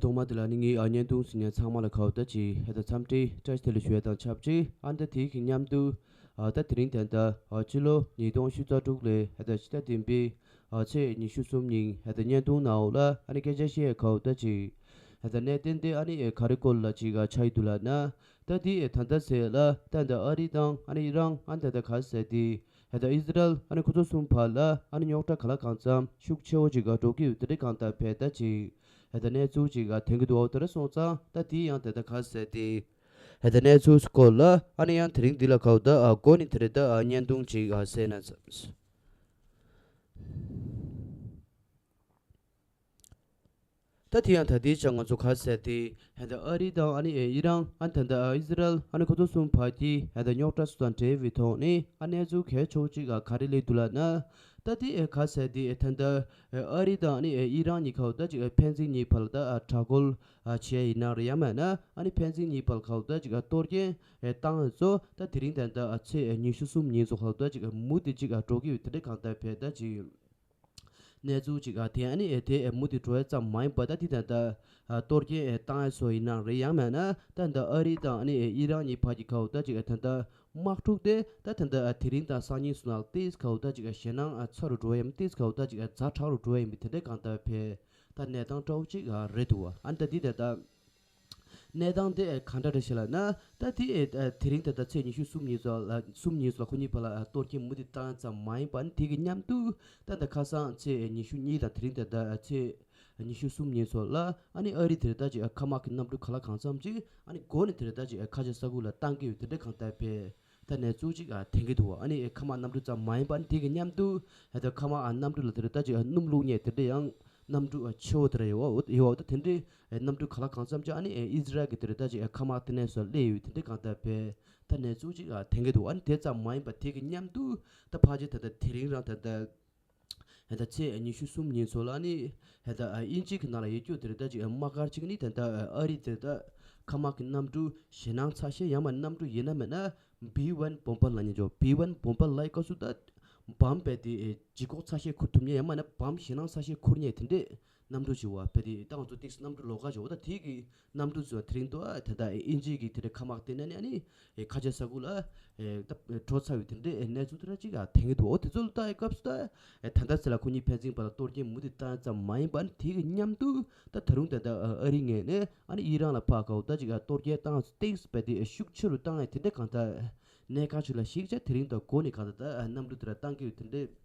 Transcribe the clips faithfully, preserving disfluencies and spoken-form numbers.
ཐོག་མ་དེ་ལ་ནི་ངའི་ཨ་བརྙན་ཐུང་གཟིགས་མཁན་ཚང་མ་ལ་ཁ་བརྡ་ཅིག་ཧེ་ད་འཚམས་འདྲི་བཀྲ་ཤིས་བདེ་ལེགས་ཞུ་ཡ་དང་ཆབས་ཅིག་ཨ་ནི་ད་དེའི་གི་མཉམ་དུ་ཨ་ད་དེ་རིང་ད་ལྟ་ཨ་ཕྱི་ལོ་ཉིས་སྟོང་བཅུ་རྩ་དྲུག་ལོའི་ཧེ་ད་ཕྱི་ཟླ་བདུན་པའི་ཨ་ཚེས་ཉི་ཤུ་གསུམ་ཉིན་ཧེ་ད་བརྙན་ཐུང་ནང་ལ་ཨ་ནི་སྐད་ཆ་བཤད་ཡ་ཁ་བརྡ་ཅིག་ཧེ་ད་གནད་དོན་དེ་ཨ་ནི་ཨེ་ག་རེ་སྐོར་ལ་ཅིག་ཨ་ཆགས་ཡི་འདུག་ལབ་ན། ད་དེ་ཨེ་ད་ལྟ་ཟེར་ལ་ད་ད་ཨ་རི་དང་ཨ་ནི་ཨི་རན་ཨ་ནི་ད་ད་ག་ཟེར་དེ། ཧེ་ད་ཨི་ཟི་རལ་ཨ་ནི་ཁོ་ཚོ་གསུམ་བར་ལ་ཨ་ནི་རྙོག་དྲ་ག་ལ་གང་འཚམ་ཤུགས་ཆེ་བོ་ཅིག་ག་འགྲོ་གི་ཡོད་དེ་འདྲ་གང་ལྟར་བས་ད་ཅིག་ཧེ་ད་གནས་ཚུལ་ཅིག་ག་ཐོན་གི་འདུག་འོ་དེ་འདྲ་སོང་ཙང་ད་དེ་ཡང་དེ་ད་ག་ཟེར་ཏེ། ཧེ་ད་གནས་ཚུལ་སྐོར་ལ་ཨ་ནི་ཡང་དེ་རིང་འདི་ལ་གའུ་ད་ཨ་མགོ་ནས་དེ་རེད་ད་ཨ་བརྙན་ཐུང་ཅིག་ག་གསན་ན་བསམ། ད་དེ་ཡང་ད་ལྟའི་ཆ་ང་ཚོ་ག་ཟེར་ཏེ། ཧེ་ད་ཨ་རི་དང་ཨ་ནི་ཨེ་ཨི་རན་ཨ་ནི་ད་ལྟ་ཨི་ཟི་རལ་ཨ་ནི་ཁོ་ཚོ་གསུམ་བར་གྱི་ཧེ་ད་རྙོག་དྲ་སོགས་དང་འབྲེལ་བའི་ཐོག་ནས་ཨ་གནས་ཚུལ་གལ་ཆེ་བོ་ཅིག་ག་ག་རེ་སླེབས་འདུག་ལབ་ན། ད་དེ་ཨེ་ག་ཟེར་ཏེ་ཨེ་ད་ལྟ་ཨེ་ཨ་རི་དང་ཨ་ནི་ཨེ་ཨི་རན་གཉིས་ཁ་བོ་ད་ཅིག་ཨེ་ཕན་ཚུན་གཉིས་བར་ལ་ད་ཨ་དྲག་རྒོལ་ཨ་བྱས་ཡིན་ན་རེད་ཡང་མེད་ན་ཨ་ནི་ཕན་ཚུན་གཉིས་བར་ལ་ཁ་བོ་ད་ཅིག་ཨ་གཏོར་སྐྱོན་ཨེ་བཏང་ཡོད་ཚོ་ད་དེ་རིང་ད་ལྟ་ཨ་ཚེས་ཨེ་ཉི་ཤུ་གསུམ་ཉིན་ཚོ་ཁ་བོ་ད་ཅིག་ཨེ་མུ་མཐུད་ཅིག་ཨ་འགྲོ་གི་ཡོད་དེ་འདྲ་གང་ལྟར་བས་ད་ཅིག་གནས་ཚུལ་ཅིག་ཨ་དེ་ཨ་ནི་ཨེ་དེ་ཨེ་མུ་མཐུད་འགྲོ་ཡ་ཙམ་མ་ཡིན་པ་ད་དེ་ད་ལྟ་ཨ་གཏོར་སྐྱོན་ཨེ་བཏང་ཡ་སོགས་ཡིན་ན་རེད་ཡང་མེད་ན་ད་ད་ཨ་རི་དང་ཨ་ནི་ཨེ་ཨི་རན་གཉིས་བར་གྱི་ཁ་བོ་ད་ཅིག་ཨེ་ད་ལྟ་དམག་འཁྲུག་དེ་ད་ད་ལྟ་ཨ་དེ་རིང་དང་སང་ཉིན་སོང་ན་ཏིས་ཁ་བོ་ད་ཅིག་ཨེ་ཞེད་སྣང་ཨ་ཚ་རུ་འགྲོ་ཡ་མི་ཏིས་ཁ་བོ་ད་ཅིག་ཨེ་ཛ་དྲག་རུ་འགྲོ་ཡ་མི་དེ་འདྲ་གང་ལྟར་བས་ད་གནས་སྟངས་འདྲ་བོ་ཅིག་ཨ་རེད་འདུག་བ། ཨ་ནི་ད་འདི་ད་ལྟ། གནས་སྟངས་དེ་ག་འདྲ་རེད་ཤག་ལབ་ན། ད་དེ་དེ་རིང་ད་ལྟ་ཚེས་ཉི་ཤུ་གསུམ་ཉིན་སོགས་ལ་གསུམ་ཉིན་སོགས་ལ་ཁོ་གཉིས་བར་ལ་གཏོར་སྐྱོན་མུ་མཐུད་བཏང་ཙམ་མ་ཡིན་པ་ནི་དེ་གི་མཉམ་དུ་ད་ལྟ་ཁ་སང་ཚེས་ཉི་ཤུ་གཉིས་དང་དེ་རིང་ད་ལྟ་ཚེས་ཉི་ཤུ་གསུམ་ཉིན་སོགས་ལ་ཨ་ནི་ཨ་རི་དེར་ད་ཅིག་མཁའ་དམག་གི་གནམ་གྲུ་ག་ལ་གང་འཚམ་ཅིག་ཨ་ནི་འགོ་ནས་དེར་ད་ཅིག་ཁ་ཆེ་ས་ཁུལ་ལ་བཏང་གི་ཡོད་དེ་འདྲ་གང་ལྟར་བས། ད་གནས་ཚུལ་ཅིག་ཨ་ཐོན་གྱི་འདུག་ཨ་ནི་མཁའ་དམག་གནམ་གྲུ་ཙམ་མ་ཡིན་པ་ཨ་ནི་དེ་གི་མཉམ་དུ་ད་མཁའ་དམག་ཨ་གནམ་གྲུ་ལ་དེར་ད་ཅིག་ཨ་སྣུམ་བླུགས་མཁན་དེ་འདྲ་ཡང་གནམ་གྲུ་ཨ་ཆེ་བོ་དེ་འདྲ་ཡོད་བ་ཡོད་བ་ད་དེ་འདྲའི་ཨ་གནམ་གྲུ་ག་ལ་གང་འཚམ་ཅིག་ཨ་ནི་ཨ་ཨི་ཟི་རལ་གྱི་དེར་ད་ཅིག་ཨ་མཁའ་དམག་དེ་ནས་སོ་སླེབས་ཡོད་དེ་འདྲ་གང་ལྟར་བས་ད་གནས་ཚུལ་ཅིག་ཨ་ཐོན་གྱི་འདུག་ཨ་ནི་དེ་ཙམ་མ་ཡིན་པ་དེ་གི་མཉམ་དུ་ད་ཕལ་ཆེར་ད་ད་དེ་རིང་རང་ད་ད། ཧེ་ད་ཚེས་ཉི་ཤུ་གསུམ་ཉིན་ཚོ་ལ་ནི་ཧེ་ད་ཨ་དབྱིན་ཇི་གི་ནང་ལ་ཡོད་རྒྱུ་དེ་རེད་ད་ཅིག་དམག་སྒར་གཅིག་ནི་ད་ད་ཨ་རི་དེ་ད་མཁའ་དམག་གི་གནམ་གྲུ་ཞེད་སྣང་ཚ་ཤས་ཡང་མ་གནམ་གྲུ་ཡིན་ན་མེད་ན་བི་ཝན་བོམ་པར་ལབ་མཁན་ཅོ་བི་ཝན་བོམ་པར་ལབ་སྐབས་སུ་ད་བམ་བས་དེ་ལྗིད་ཁོག་ཚ་ཤས་ཁུར་ཐུབ་མཁན་ཡང་མ་ན་བམ་ཞེད་སྣང་ཚ་ཤས་ཁུར་མཁན་དེ་འདྲས་གནམ་གྲུ་ཅིག་བ་བས་དེ་ད་ང་ཚོ་ཏིག་གནམ་གྲུ་ལོགས་ཀ་ཅིག་འོ་ད་དེ་གི་གནམ་གྲུ་ཚོ་དེ་རིང་དུ་ཨ་ད་ལྟ་དབྱིན་ཇི་གི་དེ་འདྲ་མཁའ་དམག་བསྟན་ནས་ནི་ཨ་ནི་ཨེ་ཁ་ཆེ་ས་ཁུལ་ལ་ཨེ་ད་འགྲོ་ཚར་བའི་དེ་འདྲའི་ཨེ་གནས་ཚུལ་དེ་འདྲ་ཅིག་ཨ་ཐོན་གྱི་འདུག་འོ་དེ་ཚོ་ལ་ལྟ་ཡི་སྐབས་སུ་ད་ཨེ་ད་ལྟ་ཚེ་ལ་ཁོ་གཉིས་ཕན་ཚུན་བར་ལ་གཏོར་སྐྱོན་མུ་མཐུད་བཏང་ཙམ་མ་ཡིན་པར་དེ་གི་མཉམ་དུ་ད་ད་རུང་ད་ལྟ་ཨ་རི་ངོས་ནས་ཨ་ནི་ཨི་རན་ལ་ཕར་གའོ་ད་ཅིག་ཨ་གཏོར་སྐྱོན་བཏང་ཏེག་སི་བས་དེ་ཨེ་ཤུགས་ཆེ་རུ་བཏང་ཨེ་དེ་འདྲ་གང་ལྟར་གནས་སྐབས་ཅིག་ལ་གཞིགས་བྱས་དེ་རིང་དང་འགོ་ནས་གང་ལྟར་ད་ཨ་གནམ་གྲུ་དེ་ལ་བཏང་གི་ཡོད་དེ་འདྲའི།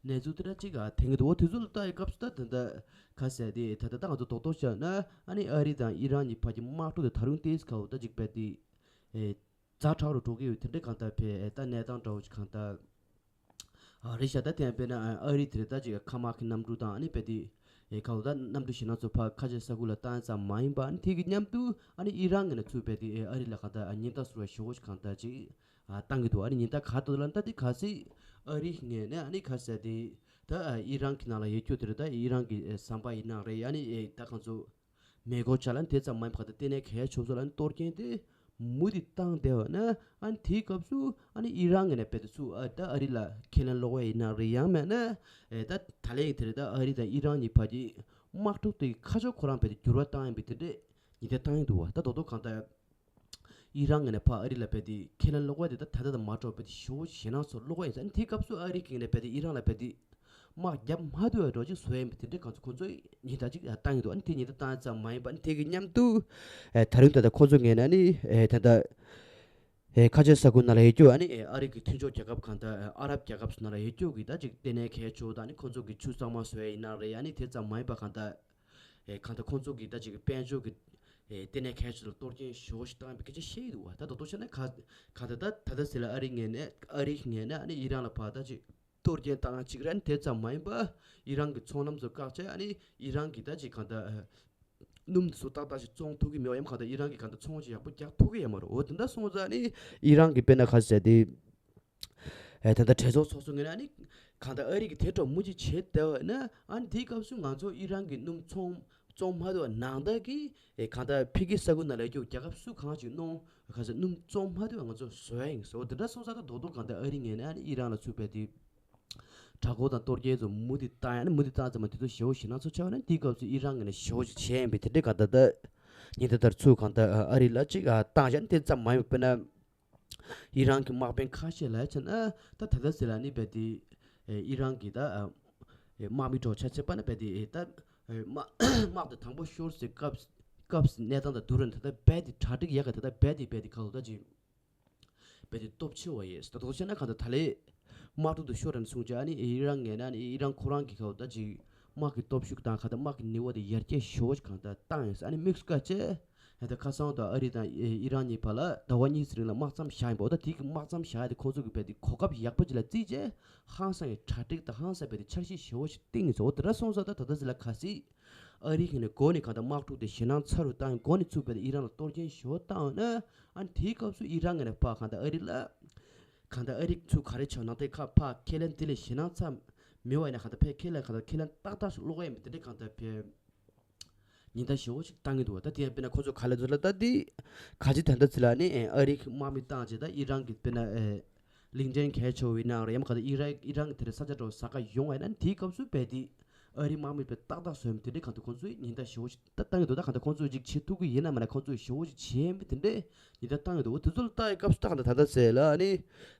གནས་ཚུལ་དེ་འདྲ་གཅིག་ག་ཐོན་གྱི་འདུག་འོ་དེ་ཚོ་ལ་ལྟ་ཡི་སྐབས་སུ་ད་ད་ལྟ་ག་ཟེར་དེ་ད་ལྟ་ད་ང་ཚོ་རྡོག་རྡོག་བཤད་ན་ཨ་ནི་ཨ་རི་དང་ཨི་རན་གཉིས་བར་གྱི་དམག་འཁྲུག་དེ་ད་རུང་ཏེས་ཁའོ་ད་ཅིག་པས་དེ་ཨེ་ཛ་དྲག་རུ་འགྲོ་གི་ཡོད་དེ་འདྲ་གང་ལྟར་བས་ཨེ་ད་གནས་སྟངས་འདྲ་བོ་ཅིག་གང་ལྟར་ཨ་རེད་ཤག་ད་དེ་ཡང་དཔེར་ན་ཨ་རི་དེ་ད་ཅིག་མཁའ་དམག་གི་གནམ་གྲུ་དང་ཨ་ནི་པས་དེ་ཨེ་ཁའོ་ད་གནམ་གྲུ་ཞེད་སྣང་ཚོ་ཕར་ཁ་ཆེ་ས་ཁུལ་ལ་བཏང་ཙམ་མ་ཡིན་པ་ཨ་ནི་དེ་གི་མཉམ་དུ་ཨ་ནི་ཨི་རན་ངོས་ནས་ཚུར་པས་དེ་ཨེ་ཨ་རི་ལ་གང་ལྟར་ཨ་ཉེན་བརྡ་ཟེར་བ་ཞེ་པོ་ཅིག་གང་ལྟར་ཅིག་ཨ་བཏང་གི་འདུག་ཨ་ནི་ཉེན་བརྡ་ག་ཏོ་ལ་ད་དེ་ག་སྲིད་ཨ་རི་ངོས་ནས་ཨ་ནི་ག་ཟེར་དེ་ད་ཨ་ཨི་རན་གྱི་ནང་ལ་ཡོད་རྒྱུ་དེ་རེད་ད་ཨི་རན་གྱི་ཨེ་ཟམ་པ་ཡིན་ན་རེད་ཨ་ནི་ཨེ་ད་གང་ཚོ་མེ་འཁོར་ཆ་ལ་དེ་ཙམ་མ་ཡིན་པར་ད་ལྟེ་གནས་གལ་ཆེ་ཚོ་ལ་ནི་གཏོར་སྐྱོན་དེ་མུ་མཐུད་བཏང་བསྡད་པ་ན་ཨ་ནི་དེའི་སྐབས་སུ་ཨ་ནི་ཨི་རན་ངོས་ནས་དཔེ་དེ་ཚུ་ཨ་ད་ཨ་རི་ལ་ཁས་ལེན་སློག་པ་ཡིན་ན་རེད་ཡང་མེད་ན་ཨེ་ད་ད་ལན་དེ་རེད་ད་ཨ་རི་དང་ཨི་རན་གཉིས་བར་གྱི་དམག་འཁྲུག་དེ་ཁ་ཕྱོགས་ཁོ་རང་དཔེ་དེ་འགྱུར་བ་བཏང་ཡིན་པའི་དེ་འདྲས་ཉེན་བརྡ་བཏང་ཡིན་འདུག་བ། ད་རྡོག་རྡོག་གང་ལྟར། ཨི་རན་ངོས་ནས་ཕར་ཨ་རི་ལ་རྦད་དེ་ཁས་ལེན་སློག་པ་དེ་ད་ད་ལྟ་དང་མ་འདྲ་བ་རྦད་དེ་ཞེ་པོ་ཞེད་སྣང་ཚོར་སློག་པ་ཡིན་ཙང་དེའི་སྐབས་སུ་ཨ་རི་གི་ངོས་ནས་རྦད་དེ་ཨི་རན་ལ་རྦད་དེ་དམག་རྒྱབ་མ་ཐུབ་པའི་འགྲོ་ཅིག་བཟོ་ཡ་ཡིན་པ་དེ་འདྲའི་གང་ཚོ་ཁོང་ཚོས་ཉེན་བརྡ་ཅིག་བཏང་ཡོད་འདུག་ཨ་ནི་དེ་ཉེན་བརྡ་བཏང་ཙམ་མ་ཡིན་པ་ཨ་ནི་དེ་གི་མཉམ་དུ་ཨེ་ད་རུང་ད་ལྟ་ཁོང་ཚོ་ངོས་ནས་ཨ་ནི་ཨེ་ད་ལྟ་ཨེ་ཁ་ཆེ་ས་ཁུལ་ནང་ལ་ཡོད་རྒྱུ་ཨ་ནི་ཨེ་ཨ་རི་གི་མཐུན་ཕྱོགས་རྒྱལ་ཁབ་གང་ལྟར་ཨ་རབ་རྒྱལ་ཁབ་ཚོ་ནང་ལ་ཡོད་རྒྱུ་གི་ད་ཅིག་ལྟེ་གནས་གལ་ཆེ་བོ་དང་ཨ་ནི་ཁོང་ཚོ་གི་ཆུ་གཙང་མ་བཟོ་ཡ་ཡིན་ན་རེད་ཨ་ནི་དེ་ཙམ་མ་ཡིན་པ་གང་ལྟར། ཨེ་གང་ལྟར་ཁོང་ཚོ་གིས་ད་ཅིག་དཔལ་འབྱོར་གྱི་ཨེ་ལྟེ་གནས་གལ་ཆེ་ལ་གཏོར་སྐྱོན་ཞེ་པོ་ཞིག་བཏང་བའི་སྐད་ཆ་བཤད་ཀྱི་འདུག་བ། ད་རྡོག་རྡོག་བཤད་ན་ག་གང་ལྟར་ད་ད་ལྟ་ཟེར་ལ་ཨ་རི་ངོས་ནས་ཨ་རི་ངོས་ནས་ཨ་ནི་ཨི་རན་ལ་ཕར་ད་ཅིག་གཏོར་སྐྱོན་བཏང་ཡ་གཅིག་རེད། ཨ་ནི་དེ་ཙམ་མ་ཡིན་པ་ཨི་རན་གྱི་ཚོང་ལམ་ཚོ་བཀག་བྱས་ཨ་ནི་ཨི་རན་གྱི་ད་ཅིག་གང་ལྟར་སྣུམ་འདི་ཚོ་ཏག་ཏག་ཞིག་བཙོང་ཐུབ་ཀྱི་མེད་པ་ཡང་གང་ལྟར་ཨི་རན་གྱིས་གང་ལྟར་ཚོང་ཅིག་ཡག་པོ་རྒྱག་ཐུབ་ཀྱི་ཡོད་མ་རེད། འོ་དེ་འདྲ་སོང་ཙང་ཨ་ནི་ཨི་རན་གྱི་དཔེར་ན་ག་ཟེར་དེ། ཨེ་ད་ལྟ་གྲོས་ཚོགས་ཚོགས་གཙོ་ངོས་ནས་ཨ་ནི་གང་ལྟར་ཨ་རི་གིས་དེ་འདྲ་མུ་མཐུད་བྱེད་བསྡད་པ་ན་ཨ་ནི་དེའི་སྐབས་སུ་ང་ཚོ་ཨི་རན་གྱི་སྣུམ་ཚོང་བཙོང་མ་ཐུབ་པ་ནང་ལྟར་གྱི་ཨེ་གང་ལྟར་ཕ་གི་ས་ཁུལ་ནང་ལ་ཡོད་རྒྱལ་ཁབ་སུ་གང་ཅིག་གནང་ག་ཟེར་སྣུམ་བཙོང་མ་ཐུབ་པ་ང་ཚོ་བཟོ་ཡ་ཡིན་ཟེར་བ་དེ་འདྲ་སོང་ཙང་ད་རྡོག་རྡོག་གང་ལྟར་ཨ་རི་ངོས་ནས་ཨ་ནི་ཨི་རན་ལ་ཚུར་རྦད་དེ་ དྲག་རྒོལ་དང་གཏོར་སྐྱོན་ཚོ་མུ་མཐུད་བཏང་ཡ་ནི། མུ་མཐུད་བཏང་ཙམ་མ་དེ་ཚོ་ཞེ་བོ་ཞེད་སྣང་ཚོ་ཆགས་པ་ནི། དེའི་སྐབས་སུ་ཨི་རན་གྱིས་ནི་ཞེ་བོ་ཞིག་བྱས་ཡིན་པས། དེ་འདྲའི་གང་ལྟར་ད་ཉིན་ད་ལྟར་ཚུར་གང་ལྟར་ཨ་རི་ལ་ཅིག་ཨ་བཏང་བཞག་ནི་དེ་ཙམ་མ་ཡིན་པ་དཔེར་ན། ཨི་རན་གྱི་དམག་དཔོན་ཁ་ཤས་ལ་ཡ་བྱས་ན་ད་ད་ལྟ་ཟེར་ལ་ནི་རྦད་དེ་ཨེ་ཨི་རན་གྱི་ད་ཨ་ཨེ་དམག་མི་གྲོགས་ཆ་ཚད་པ་ནི་རྦད་དེ་ཨེ་ད་ཨེ་དམག་དམག་དེ་དང་པོ་ཤོར་སའི་སྐབས་སྐབས་གནས་སྟངས་དང་བསྡུར་ན་ད་ལྟ་རྦད་དེ་གྲ་སྒྲིག་ཡག་ག་ད་ལྟ་རྦད་དེ་རྦད་དེ་ཁ་ལོ་ད་ཅིག་རྦད་དེ་སྟོབས་ཆེ་བ་ཡིན། ད་དུང་བཤད་ན་གང་ལྟར་ད་ལས་དམག་འཁྲུག་ཏུ་ཤོར་རན་སོང་ཅི། ཨ་ནི་ཨི་རན་ངོས་ནས་ཨ་ནི་ཨི་རན་ཁོ་རང་གི་ཁ་ལོ་ད་ཅིག་དམག་གི་སྟོབས་ཤུགས་དང་གང་ལྟར་དམག་གི་ནུས་པ་དེ་ཡར་རྒྱས་ཞེ་བོ་ཞིག་གང་ལྟར་བཏང་ཡོད། ཨ་ནི་དམིགས་སུ་བཀར་བྱས་ད་ལྟ་ཁ་སང་དུ་ཨ་རི་དང་ཨི་རན་གཉིས་བར་ལ་ཟླ་བ་གཉིས་ཙམ་རིང་ལ་དམག་མཚམས་བཞག་ཡིན་པ། འོ་ད་དེ་གི་དམག་མཚམས་བཞག་ཡ་དེ་ཁོང་ཚོ་གི་རྦད་དེ་གོ་སྐབས་ཡག་པོ་ཅིག་ལ་བརྩིས་བྱས་ཧང་སང་གི་གྲ་སྒྲིག་དང་ཧང་སང་རྦད་དེ་འཆར་གཞི་ཞེ་བོ་ཞིག་བཏིང་ཡོད་ཟེར། འོ་དེ་འདྲ་སོང་ཙང་ད་ད་ལྟ་ཟེར་ལ་གལ་སྲིད་ཨ་རི་གིས་ནི་འགོ་ནས་གང་ལྟར་དམག་འཁྲུག་དེ་ཞེད་སྣང་ཚ་རུ་བཏང་ཡོད། འགོ་ནས་ཚུར་རྦད་དེ་ཨི་རན་ལ་གཏོར་སྐྱོན་ཞེ་བོ་བཏང་ཡོད་ན། ཨ་ནི་དེའི་སྐབས་སུ་ཨི་རན་ངོས་ནས་ཕར་གང་ལྟར་ཨ་རི་ལ་གང་ལྟར་ཨ་རི་ཚུར་ག་རེ་བྱས་ནང་དེ་ཁ་ཕར་ཁས་ལེན་དེ་ལས་ཞེད་སྣང་ཚ་མེད་པ་ཡིན་ན་གང་ལྟར་ཕར་ཁས་ལེན་གང་ལྟར་ཁས་ལེན་ཏག་ཏག་ཞིག་སློག་ཡ་ཡིན་པ་དེ་འདྲའི་གང་ལྟར་ཕར་ཉེན་བརྡ་ཞེ་བོ་ཞིག་བཏང་གི་འདུག་བ། ད་དེ་ཡང་དཔེར་ན་ཁོ་ཚོ་ག་ལ་ཚོ་ལ་ད་དེ་ག་ཅི་ད་ལྟ་ཚེ་ལ་ནི་ཨ་རི་དམག་མི་བཏང་རྗེས་ད་ཨི་རན་གྱི་དཔེར་ན་ཨེ་གླིང་ཕྲན་གལ་ཆེ་བའི་ནང་རེད་ཡང་ག་ད་ཨི་རན་ཨི་རན་གྱི་དེ་རེད་ས་ཆ་འགྲོ་ས་ཁ་ཡོང་བ་ཡིན་ན་དེའི་སྐབས་སུ་རྦད་དེ་ཨ་རི་དམག་མི་དཔེ་ཏག་ཏག་བཟོས་མི་དེ་འདྲའི་གང་ལྟར་ཁོ་ཚོས་ཉེན་བརྡ་ཞེ་བོ་ཞིག་ད་བཏང་གི་འདུག་ད་གང་ལྟར་ཁོ་ཚོས་ཅིག་བྱེད་ཐུབ་ཀྱི་ཡིན་ན་མིན་ན་ཁོ་ཚོས་ཞེ་བོ་ཞིག་བྱེད་མི་དེ་འདྲའི་ཉེན་བརྡ་བཏང་གི་འདུག་དེ་ཚོ་ལ་ལྟ་ཡི་སྐབས་སུ་ད་གང་ལྟར་ད་ལྟ་ཟེར་ལ་ནི་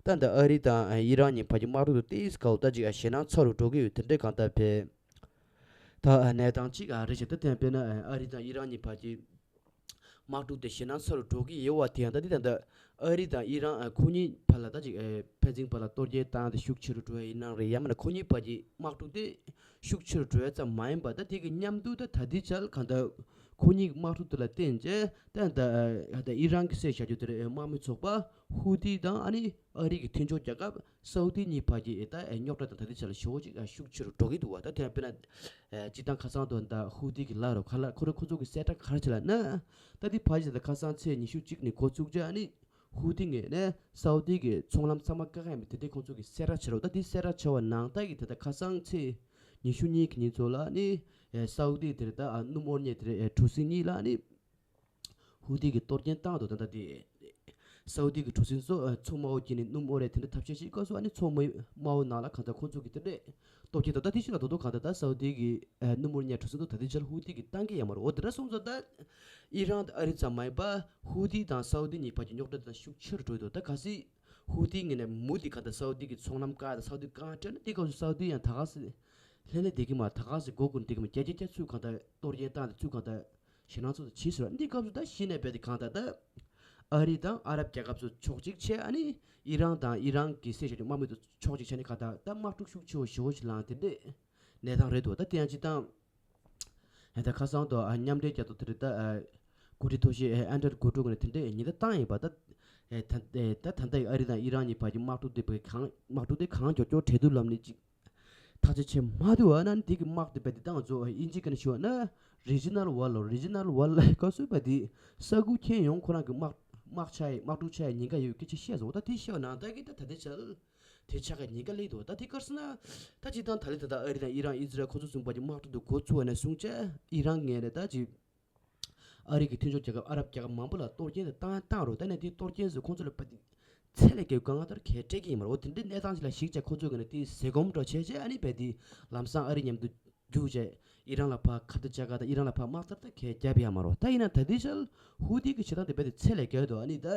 ད་ད་ཨ་རི་དང་ཨི་རན་གཉིས་བར་གྱི་དམག་འཁྲུག་དེ་ཏིས་གའོ་ད་ཅིག་ཞེད་སྣང་ཚ་རུ་འགྲོ་གི་ཡོད་དེ་འདྲའི་གང་ལྟར་བས། ད་གནས་སྟངས་གཅིག་ཨ་རེད་ཤག་ད་དེ་ཡང་དཔེར་ན་ཨ་རི་དང་ཨི་རན་གཉིས་བར་གྱི་དམག་འཁྲུག་དེ་ཞེད་སྣང་ཚ་རུ་འགྲོ་གི་ཡོད་པ་དེ་ཡང་ད་འདི་ད་ལྟ་ཨ་རི་དང་ཨི་རན་ཨ་ཁོ་གཉིས་བར་ལ་ད་ཅིག་ཨ་ཕན་ཚུན་བར་ལ་གཏོར་སྐྱོན་བཏང་སྟེ་ཤུགས་ཆེ་རུ་འགྲོ་ཡ་ཡིན་ནའང་རེད། ཡང་མིན་ན་ཁོ་གཉིས་བར་གྱི་དམག་འཁྲུག་དེ་ཤུགས་ཆེ་རུ་འགྲོ་ཡ་ཙམ་མ་ཡིན་པར་ད་དེ་གི་མཉམ་དུ་ད་ད་ལྟའི་ཆར་གང་ལྟར་ཁོ་གཉིས་ཀྱི་དམག་འཁྲུག་དེ་ལ་བརྟེན་བྱས་ད་ད་ཨ་ད་ཨི་རན་གྱི་སྲས་བཞག་རྒྱུ་དེ་རེད། དམག་མི་ཚོགས་པ་ཧུ་ཏི་དང་ཨ་ནི་ཨ་རི་གི་མཐུན་ཕྱོགས་རྒྱལ་ཁབ་སའུ་ཏི་གཉིས་བར་གྱི་ཨེ་ད་ཨེ་རྙོག་དྲ་དང་ད་ལྟའི་ཆར་ལ་ཞེ་བོ་ཅིག་ཨ་ཤུགས་ཆེ་རུ་འགྲོ་གི་འདུག་བ། ད་དེ་ཡང་དཔེར་ན་ཨེ་སྤྱིར་བཏང་ཁ་སང་དུ་ད་ཧུ་ཏི་གི་ལ་རུ་ཁ་ལ་ཁོ་ར་ཁོ་ཚོ་གི་གསལ་བསྒྲགས་ག་རེ་བྱས་ལབ་ན། ད་འདི་ཕར་ཞིག་ད་ཁ་སང་ཚེས་ཉི་ཤུ་གཅིག་ནས་འགོ་བཙུགས་རྗེས་ཨ་ནི་ཧུ་ཏི་ངོས་ནས་སའུ་ཏི་གི་ཚོང་ལམ་ཚང་མ་བཀག་ཡ་མི་དེ་འདྲའི་ཁོང་ཚོ་གི་གསལ་བསྒྲགས་བྱས་རོགས། ད་འདི་གསལ་བསྒྲགས་བྱས་པ་ནང་ལྟར་གི་ད་ད་ཁ་སང་ཚེས་ཉི་ཤུ་གཉིས་ཀྱི་ཉིན་ཚོ་ལ་ཨ་ནི་ཨེ་སའུ་ཏི་དེར་ད་ཨ་སྣུམ་འཁོར་མཁན་དེ་འདྲའི་ཨེ་གྲུ་གཟིངས་གཉིས་ལ་ཨ་ནི་ཧུ་ཏི་གིས་གཏོར་སྐྱོན་བཏང་འདུག་ད་ལྟ་དེ་སའུ་ཏི་གི་གྲུ་གཟིངས་ཚོ་ཨ་མཚོ་དམའ་བོ་དཀྱིལ་ནས་སྣུམ་འཁོར་རེ་དེ་འདྲ་ཐབས་ཤེས་ཤིག་སྐབས་སུ་ཨ་ནི་མཚོ་དམའ་བོ་ནང་ལ་གང་ལྟར་ཁོང་ཚོ་གིས་དེ་འདྲས་གཏོར་སྐྱོན་དང་། ད་དེ་ཤིག་ལ་དོ་དོ་གང་ལྟར་ད་སའུ་ཏི་གི་ཨ་སྣུམ་འཁོར་ཉར་གྲུ་གཟིངས་ཚོ་ད་ལྟའི་ཆར་ཧུ་ཏི་གིས་བཏང་གི་ཡོད་མ་རེད། འོ་དེ་འདྲ་སོང་ཙང་ད་ཨི་རན་དང་ཨ་རི་ཙམ་མ་ཡིན་པ་ཧུ་ཏི་དང་སའུ་ཏི་གཉིས་བར་གྱི་རྙོག་དྲ་དང་ཤུགས་ཆེ་རུ་འགྲོ་ཡི་འདུག་ད་གལ་སྲིད་ཧུ་ཏི་ངོས་ནས་མུ་མཐུད་གང་ལྟར་སའུ་ཏི་གི་ཚོང་ལམ་བཀག་དང་སའུ་ཏི་བཀག་སྤྲད་ན་དེ་སྐབས་སུ་སའུ་ཏི་ཡང་ད་ག་སེ་ལྷན་ལྷན་བསྡད་ཀྱི་མ་ད་ག་སེ་སྒོ་ཀུན་བསྡད་ཀྱི་མ་རྒྱ་རྒྱ་རྒྱ་ཚུགས་གང་ལྟར་གཏོར་སྐྱོན་བཏང་སྟེ་ཚུགས་གང་ལྟར་ཞེད་སྣང་ཚོ་དང་བྱིས་ཟེར་བ་འདི་སྐབས་སུ་ད་གཞི་ནས་རྦད་དེ་གང་ལྟར་ད་ཨ་རི་དང་ཨ་རབ་རྒྱལ་ཁབ་ཚོ་ཕྱོགས་གཅིག་བྱས། ཨ་ནི་ཨི་རན་དང་ཨི་རན་གྱི་སྲས་ཞབས་ཀྱི་དམག་མི་ཚོ་ཕྱོགས་གཅིག་བྱས་ནས་གང་ལྟར་ད་དམག་འཁྲུག་ཤུགས་ཆེ་བོ་ཞེ་བོ་ཞིག་ལངས་དེ་འདྲས་གནས་སྟངས་རེད་འདུག་ད་དེ་ཡང་སྤྱིར་བཏང་ད་ཁ་སང་དུ་མཉམ་འབྲེལ་རྒྱལ་ཚོགས་དེ་རེད་ད་འགོ་ཁྲིད་ཐོག་ཤེས་ཨན་ཏར་གོ་ཀྲུ་ངོས་ནས་དེ་འདྲས་ཉེན་བརྡ་བཏང་ཡིན་པ། ད་ད་ད་ལྟ་ཨ་རི་དང་ཨི་རན་གཉིས་བར་གྱི་དམག་འཁྲུག་དེ་གང་དམག་འཁྲུག་དེ་གང་མགྱོགས་མགྱོགས་གྲོལ་ཐུབ་ལབ་ནས་ཅིག་ཐག་གཅོད་བྱེད་མ་ཐུབ་པ་ན་འདི་གི་དམག་དེ་རྦད་དེ་ད་ང་ཚོ་དབྱིན་ཇི་སྐད་ནས་ཞུ་བ་ན་regional war ལོ། regional war ལ་ག་སུ་རྦད་དེ་ས་ཁུལ་ཁྱོན་ཡོངས་ཁོ་རང་གི་དམག་དམག་ཆགས་ཡི་དམག་འཁྲུག་ཆགས་ཡི་ཉེན་ཁ་ཡོད་སྐད་ཆ་བཤད་སོང་། ད་དེ་བཤད་པ་ནང་ལྟར་གྱི་ད་ད་ལྟའི་ཆར་དེ་ཆགས་ཀྱི་ཉེན་ཁ་སླེབས་འདུག་ད་དེ་ག་རེ་ཟེར་ན་ད་སྤྱིར་བཏང་ད་ལྟ་ད་ལྟ་ཨ་རི་དང་ཨི་རན་ཨི་ཛི་རལ་ཁོ་ཚོ་ཚུན་པ་གྱི་དམག་འཁྲུག་དེ་འགོ་ཚུགས་པ་ནས་བཟུང་བྱས་ཨི་རན་ངོས་ནས་ད་ཅིག་ཨ་རི་གི་མཐུན་ཕྱོགས་རྒྱལ་ཁབ་ཨ་རབ་རྒྱལ་ཁབ་མང་པོ་ལ་གཏོར་སྐྱོན་དེ་བཏང་བཏང་རོགས། ད་ནས་དེའི་གཏོར་སྐྱོན་ཟེར་ཁོང་ཚོ་ལ་རྦད་དེ་ཚད་ལས་བརྒལ་དཀའ་ངལ་ལྟར་གས་སྤྲད་ཀྱི་ཡིན་མ་རེད། འོ་དེ་འདྲའི་གནས་སྟངས་ཅིག་ལ་གཞིགས་བྱས་ཁོང་ཚོའི་ངོས་ནས་དེའི་ཟས་སྐོམ་འདྲ་བྱས་བྱས་ཨ་ནི་རྦད་དེ་ལམ་སང་ཨ་རི་མཉམ་དུ་རྒྱུགས་བྱས་ཨི་རན་ལ་ཕར་ཁ་གཏད་བཅག་ག་དང་ཨི་རན་ལ་ཕར་དམག་རྩལ་ད་གས་བརྒྱབ་ཡ་མ་རེད། ད་ཡིན་ན་ད་ལྟའི་ཆར་ཧུ་ཏི་གི་བྱེད་སྟངས་དེ་རྦད་དེ་ཚད་ལས་བརྒལ་འདུག་ཨ་ནི་ད་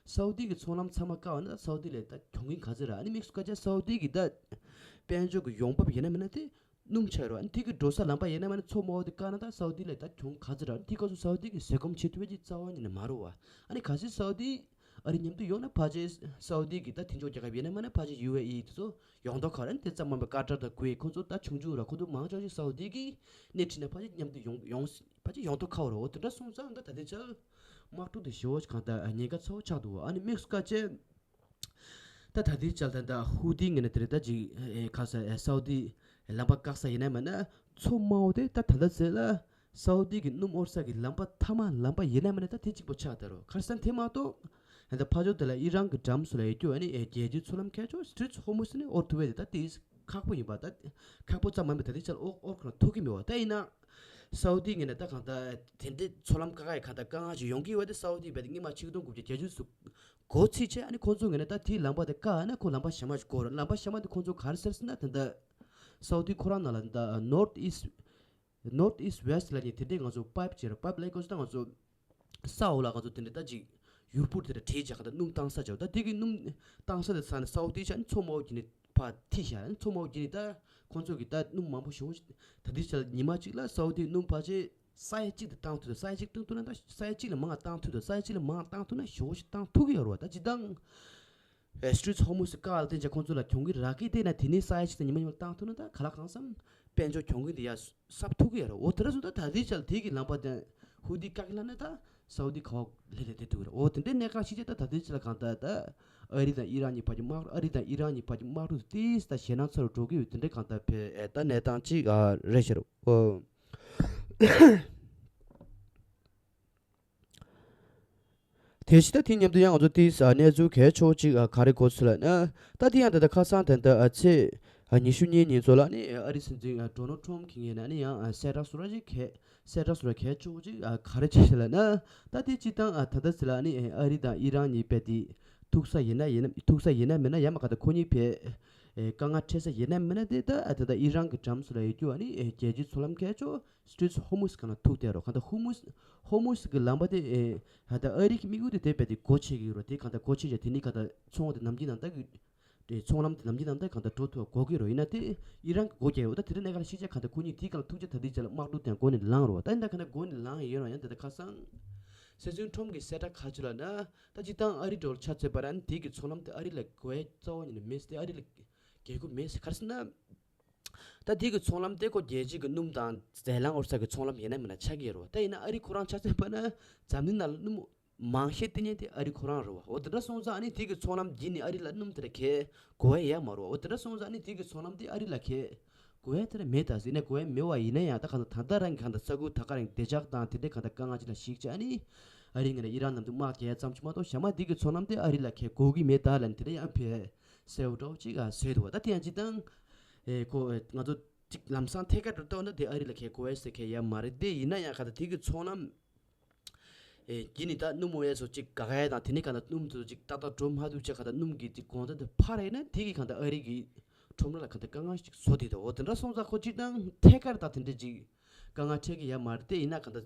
སའུ་ཏི་གི་ཚོང་ལམ་ཚང་མ་བཀག་པ་ན་ད་སའུ་ཏི་ལ་ད་གྱོང་གུན་ག་ཚོད་རག་ཨ་ནི་དམིགས་སུ་བཀར་བྱས་སའུ་ཏི་གི་ད་དཔལ་འབྱོར་གི་ཡོང་འབབ་ཡིན་ན་མིན་ན་དེ་སྣུམ་ཆགས་རོགས། ཨ་ནི་དེ་གི་འགྲོ་ས་ལམ་པ་ཡིན་ན་མ་ནི་མཚོ་དམའ་བོ་དེ་བཀག་ན་ད་སའུ་ཏི་ལ་ད་གྱོང་ག་ཚོད་རག་ཨ་ནི་དེ་སྐབས་སུ་སའུ་ཏི་གི་ཟས་སྐོམ་བྱེད་ཐུབ་ཡ་ཅིག་རྩ་བ་ཉིད་ནས་མ་རེད་བ། ཨ་ནི་གལ་སྲིད་སའུ་ཏི་ཨ་རི་མཉམ་དུ་ཡོང་ན་ཕལ་ཆེར་སའུ་ཏི་གི་ད་མཐུན་ཕྱོགས་རྒྱལ་ཁབ་ཡིན་ན་མ་ནི་ཕལ་ཆེར་ཡུ་ཨེ་ཨི་དེ་ཚོ་ཡོང་མདོག་ཁ་ར་ཨ་ནི་དེ་ཙམ་མ་འབད་ཀ་ཏར་དང་ཀུ་ཝེ་ཁོང་ཚོ་ད་ཆུང་ཆུང་ར་ཁོང་ཚོ་མང་ཆོག་ཅིག་སའུ་ཏི་གི་སྣེ་ཁྲིད་ན་ཕལ་ཆེར་མཉམ་དུ་ཡོང་ཡོང་ཕལ་ཆེར་ཡོང་མདོག་ཁ་བོ་རེད། འོ་དེ་འདྲ་སོང་ཙང་ད་ད་ལྟའི་ཆར་དམག་འཁྲུག་དེ་ཞེ་བོ་ཞིག་གང་ལྟར་ཉེན་ཁ་ཚ་བོ་ཆགས་འདུག་ཨ་ནི་དམིགས་སུ་བཀར་བྱས། ད་ད་ལྟའི་ཆར་ད་ད་ཧུ་ཏི་ངོས་ནས་དེ་རེད་ད་ཅིག་ཨེ་ཁ་ས་ཨེ་སའུ་ཏི་ལམ་པ་བཀག་ས་ཡིན་ན་མིན་ན་མཚོ་དམའ་བོ་དེ་ད་ད་ལྟ་ཟེར་ལ་སའུ་ཏི་གི་སྣུམ་འཁོར་ས་གི་ལམ་པ་མཐའ་མ་ལམ་པ་ཡིན་ན་མིན་ན་ད་དེ་གཅིག་པོ་ཆགས་ད་རོ། ཁར་སང་དེ་མ་གཏོགས་ད་ཕ་ཇོ་དེ་ལ་ཨི་རན་གི་འགྲམ་སུ་ལ་ཡོད་རྒྱུ་ཨ་ནི་ཨེ་རྒྱལ་སྤྱིའི་མཚོ་ལམ་ཁ་ཕྱོགས་སི་ཊེ་རེཊ་ཧོར་མུ་ཟི་ནི་འཁོར་ཐུབ་པ་དེ་ད་དེ་ཁག་པོ་ཡིན་པ་ད་ཁག་པོ་ཙམ་མིན་པ་ད་དེ་ཆར་འོག་འོག་ཁོ་རང་ཐུག་གི་མེད་པ། ད་ཡིན་ན་ སའུ་ཏི་ངོས་ནས་ད་གང་ལྟར་དེ་འདྲའི་མཚོ་ལམ་བཀག་ཡ་གང་ལྟར་དཀའ་ངལ་ཞིག་ཡོང་གི་ཡོད་པ་དེ་སའུ་ཏི་རྦད་དེ་སྔོན་མ་ཆིག་སྟོང་དགུ་བརྒྱ་བརྒྱད་ཅུ་ཙམ་འགོ་ཚུགས་བྱས། ཨ་ནི་ཁོང་ཚོ་ངོས་ནས་ད་དེའི་ལམ་པ་དེ་བཀག་ན་ཁོ་ལམ་པ་གཞན་མ་ཞིག་དགོས་རེད། ལམ་པ་གཞན་མ་དེ་ཁོང་ཚོ་ག་རེ་ཟེར་ཟེར་ན། ད་ལྟ་སའུ་ཏི་ཁོ་རང་ནང་ལ་ད་North East North East West ལབ་མཁན་དེ་འདྲའི་ང་ཚོ་པའིབ་ཅིག་རེད། པའིབ་ལབ་ཁོ་ཚོ་ད་ང་ཚོ་ས་འོག་ལ་ང་ཚོ་དེ་འདྲ་ད་ཅིག་ཡུར་བུར་དེ་འདྲ་བྲིས་བྱས་གང་ལྟར་སྣུམ་བཏང་ས་བྱས། ད་དེ་གི་སྣུམ་བཏང་ས་དེ་ས་ནས་སའུ་ཏི་ཆ་ནས་མཚོ་དམར་པོ་བརྒྱུད་ནས་ཕར་ཐིགས་བཞག་མཚོ་དམར་པོ་བརྒྱུད་ནས་ད་ཁོང་ཚོ་གིས་ད་སྣུམ་མང་པོ་ཞེ་པོ་ཞིག་ད་ལྟའི་ཆར་ཉི་མ་གཅིག་ལ་སའུ་ཏི་སྣུམ་ཕལ་ཆེར་ས་ཡ་གཅིག་དེ་བཏང་ཐུབ་འདུག་ས་ཡ་གཅིག་བཏང་ཐུབ་ན་ད་ས་ཡ་གཅིག་ལས་མང་བཏང་ཐུབ་འདུག་ས་ཡ་གཅིག་ལས་མང་བཏང་ཐུབ་ན་ཞེ་པོ་ཞིག་བཏང་ཐུབ་ཀྱི་ཡོད་རེད་བ། ད་སྤྱིར་བཏང་Strait of Hormuz བཀག་ལ་བརྟེན་བྱས་ཁོང་ཚོ་ལ་གྱོང་གུན་རག་གི་བལྟས་ན། དེ་ནས་ས་ཡ་གཅིག་དང་ཉི་མ་ཉི་མ་བཏང་ཐུབ་ན་ད་ག་ལ་གང་འཚམ་དཔལ་འབྱོར་གྱོང་གུན་དེ་ཡར་གསབ་ཐུབ་ཀྱི་ཡོད་རེད། འོ་དེ་འདྲ་སོང་ཙང་ད་ལྟའི་ཆར་དེ་གི་ལམ་པ་དེ་ཧུ་ཏི་བཀག་ལབ་ན་ད་སའུ་ཏི་ཁ་བ་ལྷེ་ལྷེ་བསྡད་འདུག་རེད། འོ་དེ་འདྲའི་གནད་འགག་ཞིག་བྱས། ད་ད་ལྟའི་ཆར་ལ་གང་ལྟར་ད་ཨ་རི་དང་ཨི་རན་གཉིས་བར་གྱི་དམག་ཨ་རི་དང་ཨི་རན་གཉིས་བར་གྱི་དམག་འཁྲུག་ཏོག་ཙམ་ད་ཞེད་སྣང་ཚ་རུ་འགྲོ་གི་ཡོད། དེ་འདྲའི་གང་ལྟར་བས་ད་གནས་སྟངས་ཅིག་རེད་ཤག་རེད། འོ། དེ་བཞིན་ད་དེ་མཉམ་དུ་ཡང་ང་ཚོ་དེའི་གནས་ཚུལ་གལ་ཆེ་བོ་གཅིག་ག་རེ་གོ་སོང་ལབ་ན། ད་དེ་ཡང་ད་ལྟ་ཁ་སང་ད་ལྟ་ཚེས་ཉི་ཤུ་གཉིས་ཉིན་ཚོ་ལ་ནི་ཨ་རི་སྲིད་འཛིན་ཌོ་ནལ་ཊམ་གྱི་ངོས་ནས་ནི་ཡང་གསལ་བསྒྲགས་སུ་ར་ཅིག་གསལ་བསྒྲགས་སུ་ར་གལ་ཆེ་བོ་གཅིག་ག་རེ་བྱས་ལབ་ན། ད་དེ་སྤྱིར་བཏང་ད་ལྟ་ཚེ་ལ་ནི་ཨ་རི་དང་ཨི་རན་གཉིས་བར་དེ་ཐུག་ས་ཡིན་ན་ཡིན་ན་ཐུག་ས་ཡིན་ན་མིན་ན་ཡང་མ་ག་ད་ཁོ་གཉིས་བར་དཀའ་ངལ་འཕྲད་ས་ཡིན་ན་མིན་ན། དེ་ད་ད་ལྟ་ཨི་རན་གྱི་འགྲམ་སུ་ལ་ཡོད་རྒྱུ་ཨ་ནི་རྒྱལ་སྤྱིའི་མཚོ་ལམ་གལ་ཆེ་བོ་Strait of Hormuz གང་ལ་ཐུག་བསྡད་རོགས། གང་ལྟར་ཧོར་མུ་ཧོར་མུ་གི་ལམ་པ་དེ་ཨེ་ད་ལྟ་ཨ་རི་གི་དམིགས་ཡུལ་དེ་དེ་རྦད་དེ་སྒོ་ཕྱེ་གི་ཡོད་རེད། དེ་གང་ལྟར་སྒོ་ཕྱེ་བྱས་དེ་ནི་གང་ལྟར་ཚོང་དེ་ནམ་རྒྱུན་ནང་ལྟར་གི་ཚོང་དེ་ནམ་རྒྱུན་ནང་ལྟར་གང་ལྟར་འགྲོ་ཐུབ་པ་དགོས་ཀྱི་རེད། ཡིན་ན་དེ་ཨི་རན་གི་སྒོ་རྒྱག་ཡོད། ད་དེ་རིང་གནད་འགག་ལ་གཞིགས་བྱས་གང་ལྟར་ཁོ་གཉིས་དེའི་སྒང་ལ་ཐུག་བྱས་ད་ལྟའི་ཆ་ལ་དམག་འཁྲུག་དེ་འགོ་ནས་ལངས་རོགས། ད་ཡིན་ན་གང་ལྟར་འགོ་ནས་ལངས་ཡོད་རུང་ཡང་ད་ལྟ་ཁ་སང་སྲིད་འཛིན་ཊམ་གི་གསལ་བསྒྲགས་ག་ཅི་ལབ་ན། ད་སྤྱིར་བཏང་ཨ་རི་འགྲོ་ལ་ཆ་མཚོན་པ་ར་ནི་དེ་གི་ཚོང་ལམ་དེ་ཨ་རི་ལ་དགོས་ཡ་རྩ་བ་ཉིད་ནས་མེད། དེ་ཨ་རི་ལ་རྒྱལ་ཁུ་མེད་ཟེར། ག་རེ་ཟེར་ན། ད་དེ་གི་ཚོང་ལམ་དེ་ཁོ་རྒྱལ་སྤྱི་གི་སྣུམ་དང་རྫས་ལངས་འོར་ས་གི་ཚོང་ལམ་ཡིན་ན་མིན་ན་ཆགས་ཀྱི་ཡོད་རེད་བ། ད་ཡིན་ན་ཨ་རི་ཁོ་རང་ཆ་མཚོན་པ་ན་འཛམ་གླིང་ནང་ལ་སྣུམ་མང་ཤས་བཏོན་མཁན་དེ་ཨ་རི་ཁོ་རང་རེད་བ། འོ་དེ་འདྲ་སོང་ཙང་ཨ་ནི་དེ་གི་ཚོང་ལམ་བརྒྱུད་ནས་ཨ་རི་ལ་སྣུམ་དེ་འདྲ་གས་དགོས་ཡ་ཡོད་མ་རེད་བ། འོ་དེ་འདྲ་སོང་ཙང་ཨ་ནི་དེ་གི་ཚོང་ལམ་དེ་ཨ་རི་ལ་གས་དགོས་ཡ་དེ་འདྲ་མེད། ད་ཟེར་ན་དགོས་ཡ་མེད་པ་ཡིན་ན་ཡང་ད་གང་ལྟར་ད་ལྟ་རང་གི་གང་ལྟར་ས་ཁུལ་ད་ག་རང་བདེ་འཇགས་དང་དེ་འདྲའི་གང་ལྟར་དཀའ་ངལ་ཅིག་ལ་གཞིགས་བྱས་ཨ་ནི་ཨ་རི་ངོས་ནས་ཨི་རན་ནང་དུ་དམག་རྒྱག་ཡ་ཙམ་ཅིག་མ་གཏོགས་གཞན་མ་དེ་གི་ཚོང་ལམ་དེ་ཨ་རི་ལ་གས་དགོས་ཀྱི་མེད་ད་ལབ་ནས་དེ་འདྲ་ཡང་ཕེ་གསལ་པོ་འདྲ་བོ་ཅིག་ཨ་བཟོས་འདུག་བ། ད་དེ་ཡང་སྤྱིར་བཏང་ཨེ་ཁོ་ཨེ་ང་ཚོ་ཅིག་ལམ་སང་ཐད་ཀར་དུ་བལྟས་ན་དེ་ཨ་རི་ལ་གས་དགོས་ཡ་ཟེར་མཁན་ཡ་མ་རེད། དེ་ཡིན་ན་ཡང་ག་ད་དེ་གི་ཚོང་ལམ་ཨེ་གི་ནི་ད་སྣུམ་འོ་ཡ་ཚོ་ཅིག་དགག་ཡ་དང་དེ་ནི་ག་ད་སྣུམ་ཚོ་ཅིག་ཏག་ཏག་འགྲོ་མ་ཐུབ་ཅིག་ག་ད་སྣུམ་གི་ཅིག་གོང་ཚད་དེ་འཕར་ཡིན་ན་དེ་གི་ག་ད་ཨ་རི་གི་ཁྲོམ་ར་ལ་ག་ད་དཀའ་ངལ་ཅིག་བཟོ་དེ་ད། འོ་དེ་འདྲ་སོང་ཙང་ཁོ་སྤྱིར་བཏང་ཐད་ཀར་ད་དེ་འདྲ་ཅིག་དཀའ་ངལ་འཕྲད་ཀྱི་ཡ་མ་རེད། དེ་ཡིན་ན་ག་ད་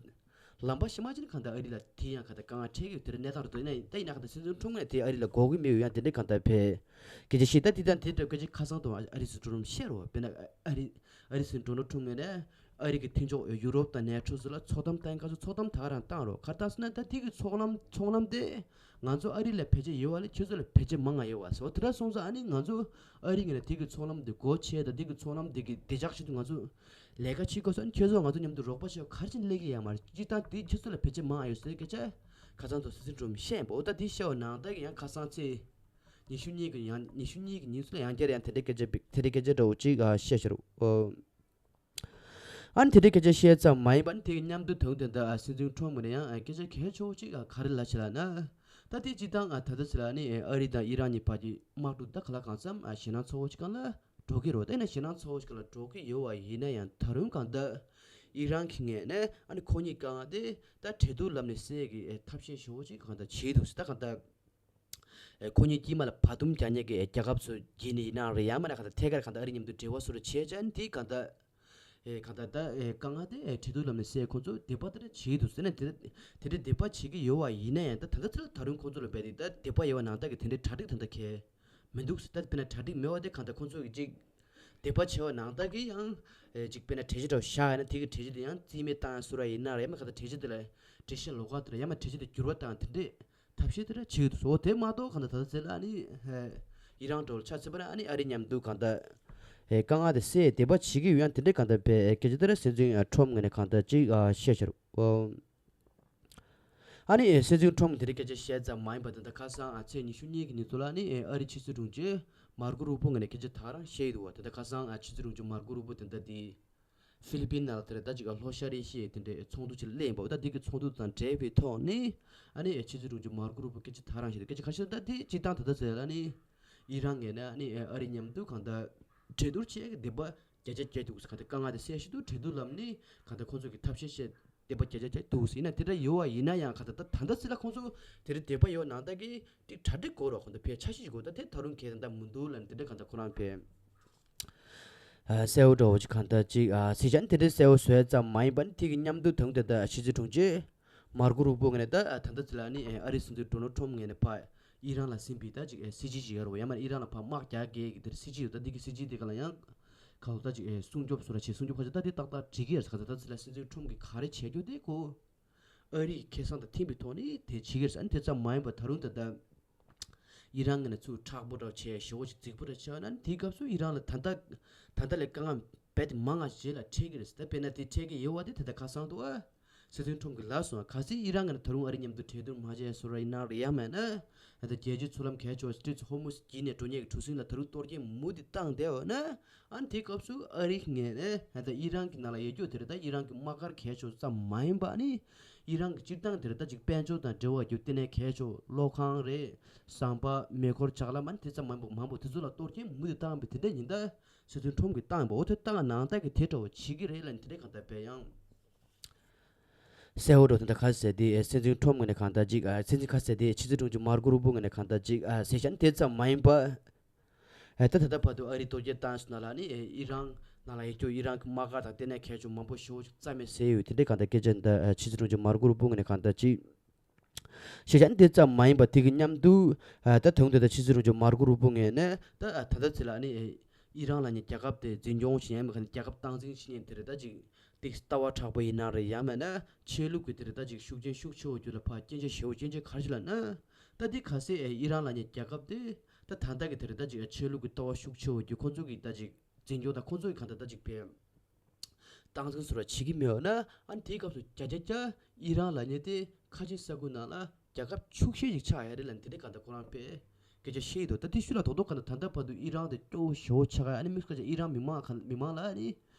ལམ་པ་གཞན་མ་ཅིག་ནི་གང་ལྟར་ཨ་རི་ལ་དེ་ཡང་གང་ལྟར་དཀའ་ངལ་འཕྲད་ཀྱི་ཡོད། དེ་རིང་གནས་སྟངས་རེད་དོ། ཡིན་ན་ད་ཡིན་ན་གང་ལྟར་སྲིད་འཛིན་ཁྲོམ་ངོས་དེ་ཨ་རི་ལ་དགོས་ཀྱི་མེད་ཡོད། ཡང་དེ་འདྲའི་གང་ལྟར་བས་སྐད་ཆ་བཤད། ད་དེ་དང་དེ་འདྲ་སྐད་ཆ་ཁ་སང་དུ་ཨ་རི་སྲིད་འཛིན་ཁྲོམ་བཤད་རོགས། དཔེར་ན་ཨ་རི་ཨ་རི་སྲིད་འཛིན་ཌོ་ནལ་ཁྲོམ་ངོས་ནས་ཨ་རི་གི་མཐུན་ཕྱོགས་ཡུ་རོབ་དང་ནེ་ཊོ་ཚོ་ལ་ཚོགས་གཏམ་བཏང་ག་ཚོད་ཚོགས་གཏམ་ད་ག་རང་བཏང་རོགས། ག་རེ་བཏང་ཟེར་ན་ད་དེ་གི་ཚོགས་ལམ་ཚོགས་ལམ་དེ་ང་ཚོ་ཨ་རི་ལ་བེད་སྤྱོད་ཡོད་པ་ལས་ཁྱོད་ཚོ་ལ་བེད་སྤྱོད་མང་ང་ཡོད་པ་ཟེར། འོ་དེ་འདྲ་སོང་ཙང་ཨ་ནི་ང་ཚོ་ཨ་རི་ངོས་ནས་དེ་གི་ཚོགས་ལམ་དེ་སྒོ་ཕྱེ་དང་དེ་གི་ཚོགས་ལམ་དེ་གི་བདེ་འཇགས་ཆེད་དུ་ང་ཚོ་ལས་ཀ་བྱེད་དགོས་སོང་། ཁྱོད་ཚོ་ང་ཚོ་མཉམ་དུ་རོགས་པ་བྱེད་ག་རེ་བྱས་ནས་སླེབས་ཀྱི་ཡོད་མ་རེད། སྤྱིར་བཏང་དེ་ཁྱོད་ཚོ་ལ་བེད་སྤྱོད་མང་ཡོད་ཟེར་སྐད་ཆ་ཁ་སང་དུ་སྲིད་འཛིན་ཁྲོམ་བཤད་པ། འོ་ད་དེ་བཤད་པ་ནང་ལྟར་གྱི་ཡང་ཁ་སང་ཚེས་ཉི་ཤུ་གཉིས་ཀྱི་ཡང་ཉི་ཤུ་གཉིས་ཀྱི་ཉིན་སུ་ལ་ཡང་བསྐྱར་ཡང་དེ་འདྲའི་སྐད་ཆ་དེ་འདྲའི་སྐད་ཆ་འདྲ་བོ་ཅིག་བཤད་ཤར། ཨ་ནི་དེ་འདྲའི་སྐད་ཆ་བཤད་ཙམ་མ་ཡིན་པར་དེ་གི་མཉམ་དུ་དང་དེ་འདྲ་སྲིད་འཛིན་ཁྲོམ་ངོས་ནས་ཡང་སྐད་ཆ་གལ་ཆེ་བོ་ཅིག་ག་རེ་ལབ་ཤག་ལབ་ན། ད་དེ་སྤྱིར་བཏང་ད་ལྟ་ཚེ་ལ་ནི་ཨ་རི་དང་ཨི་རན་གཉིས་བར་གྱི་དམག་འཁྲུག་ད་ག་ལ་གང་འཚམ་ཞེད་སྣང་ཚ་བོ་ཅིག་སྒང་ལ་འགྲོ་གི་རེད། དེ་ན་ཞེད་སྣང་ཚ་བོ་ཞིག་ལ་འགྲོ་གི་ཡོད་པ་ཡིན་ན་ཡང་ད་རུང་གང་ལྟར་ཨི་རན་གྱི་ངོས་ནས་ཨ་ནི་ཁོ་གཉིས་ཀྱི་དེ་ད་གྲོས་བསྡུར་ལམ་ནས་སེལ་གྱི་ཐབས་ཤེས་ཞེ་པོ་ཅིག་གང་ལྟར་བྱེད་འདུག་ཟེར། ད་གང་ལྟར་ཁོ་གཉིས་དཀྱིལ་མ་ལ་བར་འདུམ་རྒྱག་མཁན་གྱི་རྒྱལ་ཁབ་ཚོ་བརྒྱུད་ནས་ཡིན་ན་རེད། ཡང་མིན་ན་གང་ལྟར་ཐད་ཀར་གང་ལྟར་ཨ་རི་མཉམ་དུ་འབྲེལ་བ་བཟོ་རོགས་བྱས་ཙང་དེ་གང་ལྟར་གང་ལྟར་ད་དཀའ་ངལ་དེ་གྲོས་བསྡུར་ལམ་ནས་སེལ་ཁོ་ཚོ་དེ་འདྲ་ད་བྱེད་འདུག་ཟེར་ན། དེ་འདྲ་དེ་འདྲ་དེ་འདྲ་བྱེད་ཀྱི་ཡོད་པ་ཡིན་ན་ཡང་ད་ད་ལྟ་ཚེ་ལ་ད་རུང་ཁོ་ཚོ་ལ་རྦད་དེ་ད་དེ་འདྲ་ཡོད་པ་ནང་ལྟར་གྱི་དེ་འདྲའི་གྲ་སྒྲིག་ད་ལྟ་གས་མི་འདུག་ཟེར། ད་དཔེར་ན་གྲ་སྒྲིག་མེད་པ་དེ་གང་ལྟར་ཁོང་ཚོ་གི་ཅིག་དད་པ་བྱེད་པ་ནང་ལྟར་གྱི་ཡང་ཨེ་ཅིག་དཔེར་ན་གྲོས་གཞི་འདྲ་བོ་བཞག་ཡ་ན་དེ་གི་གྲོས་གཞི་དེ་ཡང་རྩིས་མེད་བཏང་ཡ་བཟོ་འདྲ་ཡིན་ན་རེད། ཡང་མིན་གང་ལྟར་གྲོས་གཞི་དེ་ལ་འགྲེལ་བཤད་ལོགས་ཀ་དེ་འདྲ་ཡང་མིན་གྲོས་གཞི་དེ་འགྱུར་བ་བཏང་དེ་འདྲའི་ཐབས་ཤེས་དེ་འདྲ་བྱེད་ཀྱི་འདུག་ཟེར། འོ་དེ་མ་གཏོགས་གང་ལྟར་ད་ལྟ་ཚེ་ལ་ཨ་ནི་ཨེ་ཨི་རན་འདྲ་བོ་ལ་ཆ་མཚོན་པ་ན་ཨ་ནི་ཨ་རི་མཉམ་དུ་གང་ལྟར་ཨེ་དཀའ་ངལ་དེ་སེལ་དད་པ་བྱེད་ཀྱི་ཡོད། ཡང་དེ་འདྲའི་གང་ལྟར་བས་སྐད་ཆ་དེ་འདྲ་སྲིད་འཛིན་ཨ་ཁྲོམ་ངོས་ནས་གང་ལྟར་ཅིག་ཨ་བཤད་ཤར། ཨོ། ཨ་ནི་སྲིད་འཛིན་ཁྲོམ་དེ་རིང་སྐད་ཆ་བཤད་ཙམ་མ་ཡིན་པར་ད་ལྟ་ཁ་སང་ཨ་ཚེས་ཉི་ཤུ་གཉིས་ཀྱི་ཉིན་ཚོ་ལ་ནི་ཨ་རི་ཕྱི་སྲིད་དྲུང་ཆེ་མར་ཀོ་རུ་པོ་ངོས་ནས་སྐད་ཆ་ད་རང་བཤད་ཡོད་འདུག་བ། ད་ལྟ་ཁ་སང་ཨ་ཕྱི་སྲིད་དྲུང་ཆེ་མར་ཀོ་རུ་པོ་དེ་འདྲ་དེ་ཧྥི་ལི་པིན་ནང་ལ་དེ་རེད་ད་ཅིག་ཨ་ལྷོ་ཤར་ཨེ་ཤི་ཡའི་དེ་འདྲའི་ཚོགས་འདུ་ཅིག་ལ་སླེབས་ཡིན་པ། ད་དེ་གི་ཚོགས་འདུ་དང་འབྲེལ་བའི་ཐོག་ནས་ཨ་ནི་ཨ་ཕྱི་སྲིད་དྲུང་ཆེ་མར་ཀོ་རུ་པོ་སྐད་ཆ་ད་རང་བཤད་འདུག་སྐད་ཆ་ག་རེ་བཤད་འདུག་ད་དེ་སྤྱིར་བཏང་ད་ལྟ་ཟེར་ལ་ནི་ཨི་རན་ངོས་ནས་ཨ་ནི་ཨ་རི་མཉམ་དུ་གང་ལྟར་གྲོས་བསྡུར་བྱེད་ཀྱི་འདུག་པ། བརྒྱ་ཆ་བརྒྱ་འདུག་ཟེར། གང་ལྟར་དཀའ་ངལ་དེ་སེལ་བཞིན་འདུག། འབྲེལ་གཏུག་ལམ་ནས་གང་ལྟར་ཁོང་ཚོ་གི་ཐབས་ཤེས་བྱས་འདོད་པ་བརྒྱ་ཆ་བརྒྱ་འདུག་ཟེར། ཡིན་ན་དེ་འདྲ་ཡོད་པ་ཡིན་ན་ཡང་གང་ལྟར་ད་ད་ལྟ་ཚེ་ལ་ཁོང་ཚོ་དེ་རིང་འདོད་པ་ཡོད་ནང་ལྟར་གྱི་ཏིག་གྲ་སྒྲིག་དགོས་རོགས། གང་ལྟར་ཕའི་འཆར་གཞི་ཞིག་དགོས། ད་དེ་ད་རུང་གལ་ད་ལྟ་མི་འདུག་ལབ་ནས་དེ་འདྲ་གང་ལྟར་ཁོ་རང་ཕའི་ཨ་གསལ་བོ་འདྲ་བོ་ཅིག་གང་ལྟར་ཅིག་ཨ་གཟིགས་ཆ་ནི་དེ་འདྲའི་གསལ་བོ་བཟོས་ཙམ་མ་ཡིན་པ་ནི་དེ་གི་མཉམ་དུ་ད་རུང་དེ་ལྟར་ཕྱི་ཚེས་དྲུང་ཆེ་མར་ཀོ་རུ་པོ་ངོས་ནས་ད་ད་ལྟ་ཚེ་ལ་ནི་ཨ་རིའི་སྲིད་འཛིན་ཌོ་ནལ་ཊམ་ངོས་ནས་ཕ་ཨི་རན་ལ་ཟིན་པའི་ད་ཅིག་ཨ་སྲིད་ཇུས་ཅིག་ཡོད་རེད་བ། ཡང་མིན་ཨི་རན་ལ་ཕ་དམག་རྒྱག་གི་གི་དེར་སྲིད་ཇུས་ཡོད། ད་འདི་གི་སྲིད་ཇུས་དེ་ག་ལ་ཡང་ག་ལ་ད་ཅིག་ཨ་སྲུང་སྐྱོབ་སོགས་ར་བྱེད། སྲུང་སྐྱོབ་ཁ་ཤས་ད་དེ་ཏག་ཏག་འགྲིག་གི་ཡོད་ཟེར། ག་ད་ད་ཚེ་ལ་སྲིད་འཛིན་ཊམ་གི་ག་རེ་བྱེད་རྒྱུ་དེ་ཁོ་ཨ་རིའི་ཁེ་བཟང་དང་མཐུན་པའི་ཐོག་ནས་དེ་བྱེད་ཀྱི་རེད་ཟེར། ཨ་ནི་དེ་ཙམ་མ་ཡིན་པར་ད་རུང་ད་ལྟ་ཨི་རན་ངོས་ནས་ཚུར་མཁྲེགས་པོ་འདྲ་བྱས། ཞེ་པོ་ཅིག་རྫིག་པོ་འདྲ་བྱས་ན་དེའི་སྐབས་སུ་ཨི་རན་ལ་ད་ལྟ་ད་ལྟ་ལས་དཀའ་ངལ་རྦད་དེ་མང་ང་རྗེས་ལ་འཕྲད་ཀྱི་རེད་ཟེར། ད་དཔེར་ན་དེ་འཕྲད་ཀྱི་ཡོད་པ་དེ་ད་ལྟ་ཁ་སང་དུ་ཨ་སྲིད་འཛིན་ཊམ་གྱིས་ལབ་སོང་། གལ་སྲིད་ཨི་རན་ངོས་ནས་ད་རུང་ཨ་རི་མཉམ་དུ་གྲོས་བསྡུར་མ་བྱས་སོང་ར་ཡིན་ན་རེད། ཡང་མིན་ན་ད་ལྟ་རྒྱལ་སྤྱིའི་མཚོ་ལམ་གལ་ཆེ་བ་སི་ཊྲེཊ་ཧོར་མུཛ་བརྒྱུད་ནས་འགྲོ་མཁན་གྱི་གྲུ་གཟིངས་ལ་ད་རུང་གཏོར་སྐྱོན་མུ་མཐུད་བཏང་བསྡད་པ་ན། ཨ་ནི་དེའི་སྐབས་སུ་ཨ་རིའི་ངོས་ནས་ད་ལྟ་ཨི་རན་གྱི་ནང་ལ་ཡོད་རྒྱུ་དེ་རེད། ད་ཨི་རན་གྱི་དམག་སྒར་གལ་ཆེ་བ་ཙམ་མ་ཡིན་པ་ནི་ཨི་རན་གྱི་སྤྱིར་བཏང་དེ་རེད། ད་ཅིག་དཔལ་འབྱོར་དང་འབྲེལ་བ་ཡོད་ལྟེ་གནས་གལ་ཆེ་བ་གློག་ཁང་རེད། ཟམ་པ། མེ་འཁོར། ལྕགས་ལམ། ཨ་ནི་དེ་ཙམ་མ་ཡིན་པ་མང་པོ་དེ་ཚོ་ལ་གཏོར་སྐྱོན་མུ་མཐུད་བཏང་བའི་དེ་འདྲ་ཡིན། ད་སྲིད་འཛིན་ཊམ་གྱིས་བཏང་བ་འོ་དེ་བཏང་ནང་ལྟར་གྱི་དེ་འདྲ་བོ་བྱེད་ཀྱི་རེད་ལབ་ནས་དེ་འདྲ་གང་ལྟར་བས་ཡང་གསལ་བོ་འགྲོ་དེ་འདྲ་ཁ་གསལ་དེ་སྲིད་འཛིན་ཊམ་ངོས་ནས་གང་ལྟར་ཅིག་ཨ་སྲིད་འཛིན་ཁ་གསལ་དེ་ཕྱི་སྲིད་དྲུང་ཆེ་མར་ཀོ་རུ་པོ་ངོས་ནས་གང་ལྟར་ཅིག་ཨ་ཟེར་བྱ་ནི་དེ་ཙམ་མ་ཡིན་པ། ཨ་ད་ད་ལྟ་བར་དུ་ཨ་རི་གཏོར་སྐྱོན་བཏང་སོང་ན་ལ་ནི་ཨེ་ཨི་རན་ནང་ལ་ཡོད་རྒྱུ་ཨི་རན་གྱི་དམག་སྒར་དང་ལྟེ་གནས་གལ་ཆེ་མང་པོ་ཞེ་པོ་ཅིག་རྩ་མེད་བཟོས་ཡོད། དེ་འདྲའི་གང་ལྟར་སྐད་ཆ་འདི་ཨ་ཕྱི་སྲིད་དྲུང་ཆེ་མར་ཀོ་རུ་པོ་ངོས་ནས་གང་ལྟར་ཅིག་ཤེས་བྱ་ནི་དེ་ཙམ་མ་ཡིན་པ་དེ་གི་མཉམ་དུ་ཨ་ད་དུང་དེ་ད་ཕྱི་སྲིད་དྲུང་ཆེ་མར་ཀོ་རུ་པོ་ངོས་ནས་ད་ཨ་ད་ལྟ་ཚེ་ལ་ནི་ཨེ་ཨི་རན་ལ་ནི་རྒྱལ་ཁབ་དེ་འཛིན་སྐྱོང་བྱེད་མཁན་མི་ཁ་ནི་རྒྱལ་ཁབ་སྟངས་འཛིན་བྱེད་མཁན་དེ་རེད། ད་ཅིག་ཏིག་ལྟ་བ་དྲག་པོ་ཡིན་ན་རེད། ཡང་མིན་ན་ཆོས་ལུགས་ཀྱི་དེ་རེད། ད་ཅིག་ཤུགས་རྐྱེན་ཤུགས་ཆེ་བོ་རྒྱུ་ལ་ཕར་སྐྱོན་ཆ་ཞེ་པོ་སྐྱོན་ཆ་ག་རེ་ཞིག་ལབ་ན། ད་འདི་གལ་སྲིད་ཨེ་ཨི་རན་ལབ་མཁན་རྒྱལ་ཁབ་དེ་ད་ད་ལྟ་གི་དེ་རེད། ད་ཅིག་ཨེ་ཆོས་ལུགས་ཀྱི་ལྟ་བ་ཤུགས་ཆེ་བོ་རྒྱུ་ཁོང་ཚོ་གི་ད་ཅིག་འཛིན་སྐྱོང་དང་ཁོང་ཚོ་གི་གང་ལྟར་ད་ཅིག་པའི་སྟངས་འཛིན་སོགས་ལ་བྱེད་ཀྱི་མེད་པ་ན། ཨ་ནི་དེའི་སྐབས་སུ་བརྒྱ་ཆ་བརྒྱ་ཨི་རན་ལབ་མཁན་དེ་ཁ་ཆེ་ས་ཁུལ་ནང་ལ་རྒྱལ་ཁབ་ཕྱུག་ཤོས་ཤིག་ཆགས་ཡ་རེད་ལབ་ནས་དེ་འདྲའི་གང་ལྟར་ཁོ་རང་པའི་སྐད་ཆ་བཤད་ཡི་འདུག། ད་དེ་ཤུལ་ལ་རྡོག་རྡོག་གང་ལྟར་ད་ལྟ་བར་དུ་ཨི་རན་དེ་སྐྱོ་བོ་ཞེ་པོ་ཆགས་ཡ། ཨ་ནི་དམིགས་སུ་བཀར་བྱས་ཨི་རན་མི་མང་གང་མི་མང་ལ་ཨ་ནི་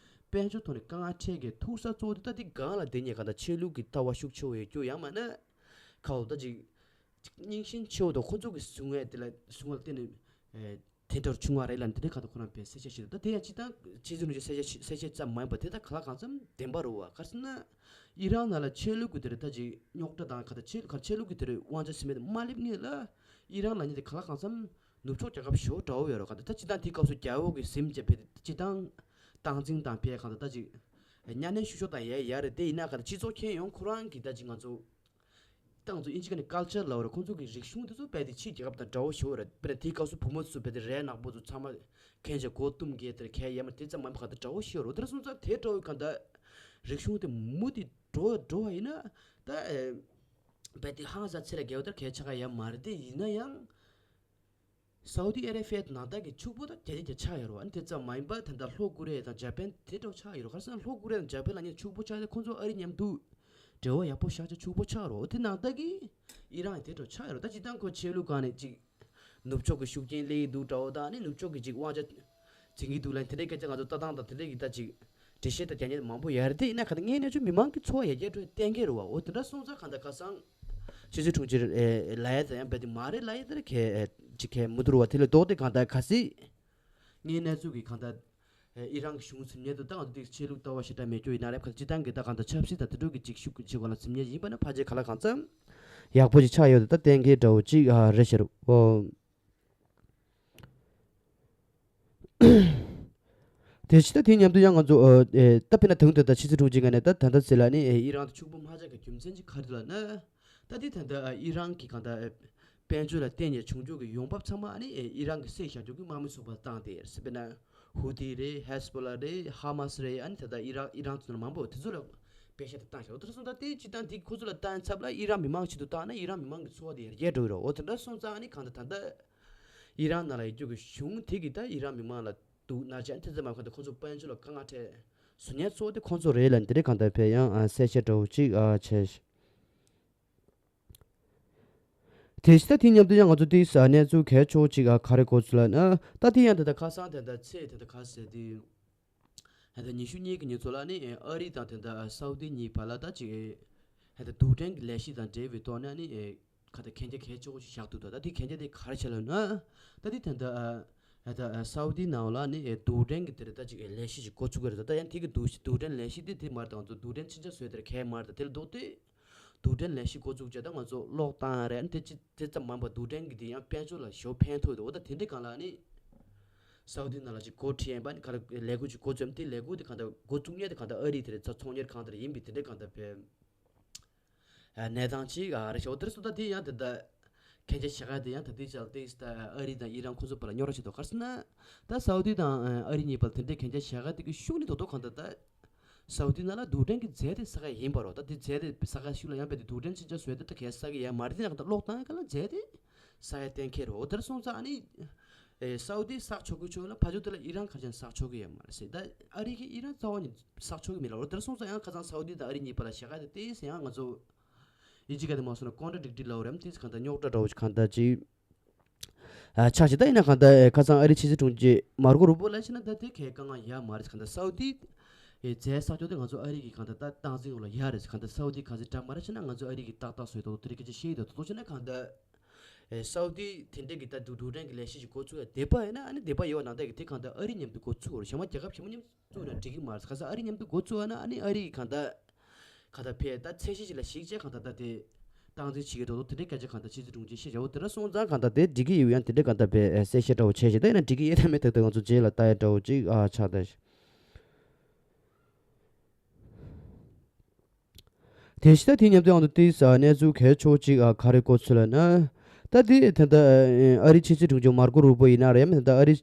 དཔལ་འབྱོར་ཐོག་ནས་དཀའ་ངལ་འཕྲད་མཁན་ཐུག་ས་གཙོ་བོ་དེ་ད་དེ་སྒང་ལ་བསྡད་མཁན་གང་ལྟར་ཆོས་ལུགས་ཀྱི་ལྟ་བ་ཤུགས་ཆེ་བོ་ཡོད་རྒྱུ། ཡང་མིན་ན་ཁ་འོ་ད་ཅིག་རྙིང་ཞེན་ཆེ་བོ་དང་ཁོ་ཚོ་གི་གཟུང་བ་དེ་ལ་གཟུང་བ་ལ་བརྟེན་ནས་ཨེ་དེ་འདྲ་བྱུང་བ་རེད་ལབ་ནས་དེ་འདྲའི་གང་ལྟར་ཁོ་རང་པའི་གསལ་བཤད་བྱས་འདུག། ད་དེ་ཡང་སྤྱིར་བཏང་ཕྱི་ཚུལ་ནང་གི་གསལ་བཤད་གསལ་བཤད་ཙམ་མ་ཡིན་པར་དེ་ད་གང་ལ་གང་འཚམ་བདེན་པ་རེད་བ། ག་རེ་ཟེར་ན་ཨི་རན་ནང་ལ་ཆོས་ལུགས་ཀྱི་དེ་རེད། ད་ཅིག་རྙོག་དྲ་དང་ག་ད་ཆོས་ལུགས་ག་ཆོས་ལུགས་ཀྱི་དེ་རེད་དབང་ཆ་ཟིན་མེད་དེ་མ་སླེབས་སྔོན་ལ་ཨི་རན་ལབ་མཁན་དེ་གང་ལ་གང་འཚམ་ནུབ་ཕྱོགས་རྒྱལ་ཁབ་ཞེ་པོ་འདྲ་བོ་ཡོད་རེད། ག་ད་ད་སྤྱིར་བཏང་དེའི་སྐབས་སུ་རྒྱལ་པོ་གི་ཟིན་བྱས་ཕེ་སྤྱིར་བཏང་སྟངས་འཛིན་དང་ཕེ་གང་ད་ད་ཅིག་གཉའ་གནོན་བཤུ་གཞོག་དང་ཡ་ཡ་རེད། དེ་ཡིན་ན་ག་ད་སྤྱི་ཚོགས་ཁྱོན་ཡོངས་ཁོ་རང་གི་ད་ཅིག་ང་ཚོ་ཏང་ཚོ་ཨིན་ཇི་སྐད་ནས་ཀལ་ཅར་ལབ་རེད། ཁོང་ཚོ་གི་རིག་གཞུང་དེ་ཚོ་རྦད་དེ་ཕྱིའི་རྒྱལ་ཁབ་དང་འདྲ་བོ་ཞེ་པོ་རེད། དཔེར་ན་དེའི་སྐབས་སུ་བུ་མོ་ཚོ་རྦད་དེ་རས་ནག་པོ་ཚོ་ཚང་མ་གྱོན་བྱས་སྒོ་བཏུམ་གྱི་དེར་ཁ་ཡ་མ་དེ་ཙམ་མ་ཡིན་པ་གང་ལྟར་འདྲ་བོ་ཞིག་ཡོད་རེད། དེ་འདྲ་སོང་ཙང་དེ་འདྲ་བོའི་གང་ལྟར་རིག་གཞུང་དེ་མུ་མཐུད་འགྲོ་འགྲོ་བ་ཡིན་ན་ད་ཨེ་རྦད་དེ་ཧང་སང་ཚེ་ལ་རྒྱལ་བ་ལྟར་གལ་ཆེ་ག་ཡ་མ་རེད། དེ་ཡིན་ན་ཡང་སའུ་ཏི་ཨ་རེ་བྷི་ཡ་ནང་ལྟར་གྱི་ཕྱུག་པོ་དང་རྒྱ་ཆེ་རྒྱ་ཆགས་ཡོད་རེད་བ། ཨ་ནི་དེ་ཙམ་མ་ཡིན་པར་ད་ལྟ་ལྷོ་ཀོ་རི་ཡ་དང་ཇ་པན་དེ་འདྲ་ཆགས་ཡོད་རེད། ག་རེ་ཟེར་ན་ལྷོ་ཀོ་རི་ཡ་དང་ཇ་པན་ལབ་མཁན་ཕྱུག་པོ་ཆགས་ཏེ་ཁོང་ཚོ་ཨ་རི་མཉམ་དུ་འབྲེལ་བ་ཡག་པོ་བཞག་ཆེ་ཕྱུག་པོ་ཆགས་རེད། དེ་ནང་ལྟར་གྱི་ཨི་རན་དེ་འདྲ་ཆགས་ཡོད་རེད། ད་སྤྱིར་བཏང་ཁོ་ཆོས་ལུགས་སྒང་ནས་ཅིག་ནུབ་ཕྱོགས་ཀྱི་ཤུགས་རྐྱེན་སླེབས་ཀྱི་འདུག་འདྲ་བོ་དང་ནི་ནུབ་ཕྱོགས་ཀྱི་ཅིག་དབང་ཆ་འཛིན་གྱི་འདུག་ལབ་དེ་འདྲའི་སྐད་ཆ་ང་ཚོ་ལྟ་སྟངས་དང་དེ་འདྲའི་གི་ད་ཅིག་འགྲེལ་བཤད་དང་རྒྱག་མཁན་མང་པོ་ཡོད་རེད། དེ་ཡིན་ན་ག་ད་དངོས་གནས་ཚུལ་མི་མང་གི་ཚོར་བ་ཡར་རྒྱས་འགྲོ་གཏན་འཁེལ་རེད་བ། འོ་དེ་འདྲ་སོང་ཙང་གང་ལྟར་ཁ་སང་ཕྱི་ཚུལ་དྲུང་ཆེ་ལབ་ཡ་དེ་ཡང་རྦད་དེ་མ་རེད་ལབ་ཡ་དེ་གལ་ཅིག་གལ་མི་འདུག་རེད་བ། དེ་ལས་ལྡོག་སྟེ་གང་ལྟར་གལ་སྲིད་དངོས་གནས་ཚུལ་གྱི་གང་ལྟར་ཨི་རན་གྱི་གཞུང་འཛིན་མཁན་དུ་ད་ང་ཚོ་དེ་ཆོས་ལུགས་ལྟ་བ་ཞེ་དྲག་མེད་རྒྱུ་ཡིན་ན་རེད། ག་ད་སྤྱིར་བཏང་གི་ད་གང་ལྟར་ཆབ་སྲིད་དང་དེ་འདྲ་གི་ཅིག་ཤུགས་ཀྱི་ཆེ་བ་ལ་འཛིན་མཁན་ཡིན་པ་ན་ཕལ་ཆེར་ག་ལ་གང་འཚམ་ཡག་པོ་ཅིག་ཆགས་ཡོད་དེ་ད་གཏན་འཁེལ་འདྲ་བོ་ཅིག་ཨ་རེད་ཤག་རེད་བ། དེ་ཕྱི་ད་དེའི་མཉམ་དུ་ཡང་ང་ཚོ་ཨ་ཨེ་ད་དཔེར་ན་དུང་དུ་ད་ཕྱི་ཚུལ་དྲུང་ཆེ་ངོས་ནས་ད་ད་ལྟ་ཟེར་ལ་ནི་ཨེ་ཨི་རན་དུ་ཕྱུག་པོ་མ་ཆགས་ཀྱི་རྒྱུ་མཚན་ཅིག་ག་རེ་ལབ་ན། ད་དེ་ད་ལྟ་ཨ་ཨི་རན་གྱི་གང་ལྟར་ཨེ་དཔལ་འབྱོར་ལ་བརྟེན་ནས་བྱུང་ཆོག་གི་ཡོང་འབབ་ཚང་མ་ཨ་ནི་ཨེ་ཨི་རན་གྱི་བསད་བཞག་རྒྱུ་གི་དམག་མི་ཚོགས་པར་བཏང་སྟེ་ཟེར། དཔེར་ན་ཧུ་ཐི་རེད། ཧེ་ཟ་བྷོ་ལ་རེད། ཧ་མ་སི་རེད། ཨ་ནི་ད་ལྟ་ཨི་རན་ཨི་རན་ཚོ་ནང་མང་པོ་དེ་ཚོ་ལ་པེ་ཤ་དེ་བཏང་བཞག། འོ་དེ་སོང་ཙང་དེ་སྤྱིར་བཏང་དེ་ཁོ་ཚོ་ལ་བཏང་ཚབ་ལ་ཨི་རན་མི་མང་ཆེད་དུ་བཏང་ན་ཨི་རན་མི་མང་གི་འཚོ་བ་དེ་ཡར་རྒྱས་འགྲོ་གི་རེད། འོ་དེ་འདྲ་སོང་ཙང་ཨ་ནི་གང་ལྟར་ད་ལྟ་ཨི་རན་ནང་ལ་ཡོད་རྒྱུ་གི་གཞུང་དེ་གིས་ད་ཨི་རན་མི་མང་ལ་སྡུག་ན་ཅན་དེ་ཙམ་མ་གང་ལྟར་ཁོ་ཚོ་དཔལ་འབྱོར་ལ་དཀའ་ངལ་འཕྲད་སོ་ཉན་ཚོགས་དེ་ཁོ་ཚོ་རེད་ལ་འདི་རེད། གང་ལྟར་ཕེ་ཡང་ཨ་གསལ་བཤད་འདྲ་བོ་ཅིག་ཨ་བྱས། དེ་ཕྱི་ད་དེ་མཉམ་དུ་ཡང་ང་ཚོ་དེའི་ས་གནས་ཚུལ་གལ་ཆེ་བོ་ཅིག་ཨ་ག་རེ་གོ་ཚུལ་ལ་ན་ད་དེ་ཡང་དེ་ད་ཁ་སང་དེ་ད་ཚེས་དེ་ད་ག་ཟེར་དེ། ཧེ་ད་ཉི་ཤུ་གཉིས་ཀྱི་ཉིན་ཚོ་ལ་ནི་ཨ་རི་དང་དེ་འདྲ་སའུ་ཏི་གཉིས་བར་ལ་ད་ཅིག་ཧེ་ད་རྡུལ་ཕྲན་གྱི་ལས་གཞི་དང་འབྲེལ་བའི་ཐོག་ནས་ནི་ཁ་ད་གན་རྒྱ་གལ་ཆེ་བོ་ཞིག་བཞག་འདུག་ད་ད་དེ་གན་རྒྱ་དེ་ག་རེ་བྱས་ལབ་ན། ད་དེ་དེ་འདྲ་ ཨ་ད་ཨ་སའུ་དི་ནང་ལ་ནི་ཨེ་རྡུལ་ཕྲན་གྱི་དེར་ད་ཅིག་ཨེ་ལས་གཞི་ཞིག་འགོ་ཚུགས་ཀྱི་རེད། ད་ད་ཡང་དེ་གི་རྡུལ་རྡུལ་ཕྲན་ལས་གཞི་དེ་དེ་མ་རེད། ད་ང་ཚོ་རྡུལ་ཕྲན་ཕྱིན་ཆད་བཟོས་དེར་གས་མ་རེད། ད་དེ་ལ་ལྡོག་སྟེ་རྡུལ་ཕྲན་ལས་གཞི་འགོ་བཙུགས་བྱས། ད་ང་ཚོ་གློག་བཏང་རེད། ཨ་ནི་དེ་ཅི་དེ་ཙམ་མིན་པ་རྡུལ་ཕྲན་གྱི་དེ་ཡང་དཔལ་འབྱོར་ལ་ཞེ་པོ་ཕན་ཐོགས་འདུག་འོ་ད་དེ་འདྲའི་སྒང་ལ་ནི་སའུ་དི་ནང་ལ་ཅིག་འགོ་ཁྲིད་ཡིན་པ་ནི་ག་རེ་ལས་འགུལ་ཅིག་འགོ་བཙུགས། དེ་ལས་འགུལ་དེ་གང་ལྟར་འགོ་བཙུགས་མཁན་དེ་གང་ལྟར་ཨ་རི་དེ་རེད། ཚ་ཚོང་གཉེར་ཁང་དེ་རེད། ཡིན་པའི་དེ་འདྲའི་གང་ལྟར་བས་ཨ་གནས་སྟངས་ཅིག་ཨ་རེད་ཤག་འོ་དེར་སོང་ད་དེ་ཡང་དེ་ད་གན་རྒྱ་བཞག་ཡ་དེ་ཡང་ད་དེ་ཅག་དེ་ཨ་རི་དང་ཨི་རན་ཁོ་ཚོ་བར་ལ་རྙོག་དྲ་ཆེ་དོ་ག་རེ་ཟེར་ན། ད་སའུ་དི་དང་ཨ་རི་གཉིས་བར་དེ་འདྲའི་གན་རྒྱ་བཞག་ཡ་དེ་གི་ཤུགས་ནི་དོ་དོ་གང་ལྟར་ད། སའུ་དི་ནང་ལ་རྡུལ་ཕྲན་གྱི་རྫས་དེ་ས་ཁ་ཡིན་པ་རོ། ད་དེ་རྫས་དེ་ས་ཁ་ཤུགས་ལ་ཡང་བས་དེ་རྡུལ་ཕྲན་ཕྱིན་ཆད་བཟོས་དེ་ད་གས་ས་གི་ཡ་མ་རེད། དེ་ན་ག་ད་གློག་བཏང་ཡ་ག་ལ་རྫས་དེ་ས་ཡ་གཏན་འཁེལ་རོ། དེར་སོང་ཙང་ཨ་ནི་ཨེ་སའུ་དི་བསགས་ཆོག་གི་ཆོག་ལ་ཕ་ཆོག་དེ་ལ་ཨི་རན་ག་ཅན་བསགས་ཆོག་གི་ཡོད་མ་རེད་ཟེར། ད་ཨ་རི་གི་ཨི་རན་རྩ་བ་ནས་བསགས་ཆོག་གི་མེད་ལ་རོ། དེར་སོང་ཙང་ཡང་ཁ་སང་སའུ་དི་དང་ཨ་རི་གཉིས་བར་ལ་བཞག་ཡ་དེ་དེ་ཟེར་ཡང་ང་ཚོ་ཨིན་ཇི་སྐད་དེ་མ་སོང་ན་ཀོན་ཊ་ཌིག་ཊི་རི་ལབ་རེད། དེ་གང་ལྟར་རྙོག་དྲ་འདྲ་བོ་ཅིག་གང་ལྟར་ཅིག་ཨ་ཆགས་ཤིག་ད་ཡིན་ན་གང་ལྟར་ཁ་སང་ཨ་རིའི་ཕྱི་སྲིད་དྲུང་ཆེ་མར་ཀོ་རུ་པོ་ལ་བྱས་ན་ད་དེ་གའི་དཀའ་ངལ་ཡོད་མ་རེད། གང་ལྟར་སའུ་དི་རྫས་བསགས་ཆོག་དེ་ང་ཚོ་ཨ་རི་གི་གང་ལྟར་ད་སྟངས་འཛིན་འོག་ལ་ཡོད་རེད། གང་ལྟར་སའུ་དི་ག་ཚོད་འདྲ་མ་རེད་བྱས་ན་ང་ཚོ་ཨ་རི་གི་ཏག་ཏག་བཟོས་ཐོག་ཏུ་དེ་རིགས་སྐད་ཆ་བཤད་ཡོད་དོ་དོ་བྱས་ན། གང་ལྟར་ཨེ་སའུ་དི་དེ་འདྲས་ཀྱི་ད་རྡུལ་རྡུལ་ཕྲན་གྱི་ལས་གཞི་ཞིག་འགོ་ཚུགས་ཡ་དེ་པ་ཡིན་ན་ཨ་ནི་དེ་པ་ཡོད་ནང་ལྟར་གྱི་དེ་གང་ལྟར་ཨ་རི་མཉམ་དུ་འགོ་ཚུགས་རོགས། གཞན་པ་རྒྱལ་ཁབ་གཞན་པ་མཉམ་དུ་བཙུགས་ན་འགྲིག་གི་མ་རེད། ཁ་སང་ཨ་རི་མཉམ་དུ་འགོ་བཙུགས་ཡ་ན་ཨ་ནི་ཨ་རི་གི་གང་ལྟར་གང་ལྟར་ཕེ་ད་ཚད་གཞི་ཞིག་ལ་གཞིགས་བྱས་གང་ལྟར་ད་དེ་སྟངས་འཛིན་བྱེད་ཀྱི་འགྲོ་འདུག་དེ་འདྲའི་སྐད་ཆ་གང་ལྟར་ཕྱི་སྲིད་དྲུང་ཆེ་བཤད་བྱ་བོ་དེ་འདྲ་སོང་ཙང་གང་ལྟར་དེ་འགྲིག་གི་ཡོད་ཡང་དེ་འདྲའི་གང་ལྟར་བས་གསལ་བཤད་འདྲ་བོ་བྱས་ཤིག་ད་ཡིན་ན་འགྲིག་གི་ཡོད་ད་མེད་ཐག་ཐག་ང་ཚོ་རྗེས་ལ་ལྟ་ཡ་འདྲ་བོ་ཅིག་ཨ་ཆགས་ད་ཤི། དེ་ཕྱི་ད་དེ་མཉམ་དུ་ཡང་དུ་ཏིས་གནས་ཚུལ་གལ་ཆེ་བོ་ཅིག་ག་རེ་གོ་ཚུལ་ལ་ན། ད་དེ་ད་ལྟ་ཨ་རིའི་ཕྱི་སྲིད་དྲུང་ཆེ་མར་ཀོ་རུ་པོ་ཡིན་ན་རེད། ཡང་མིན་ད་ལྟ་ཨ་རིའི་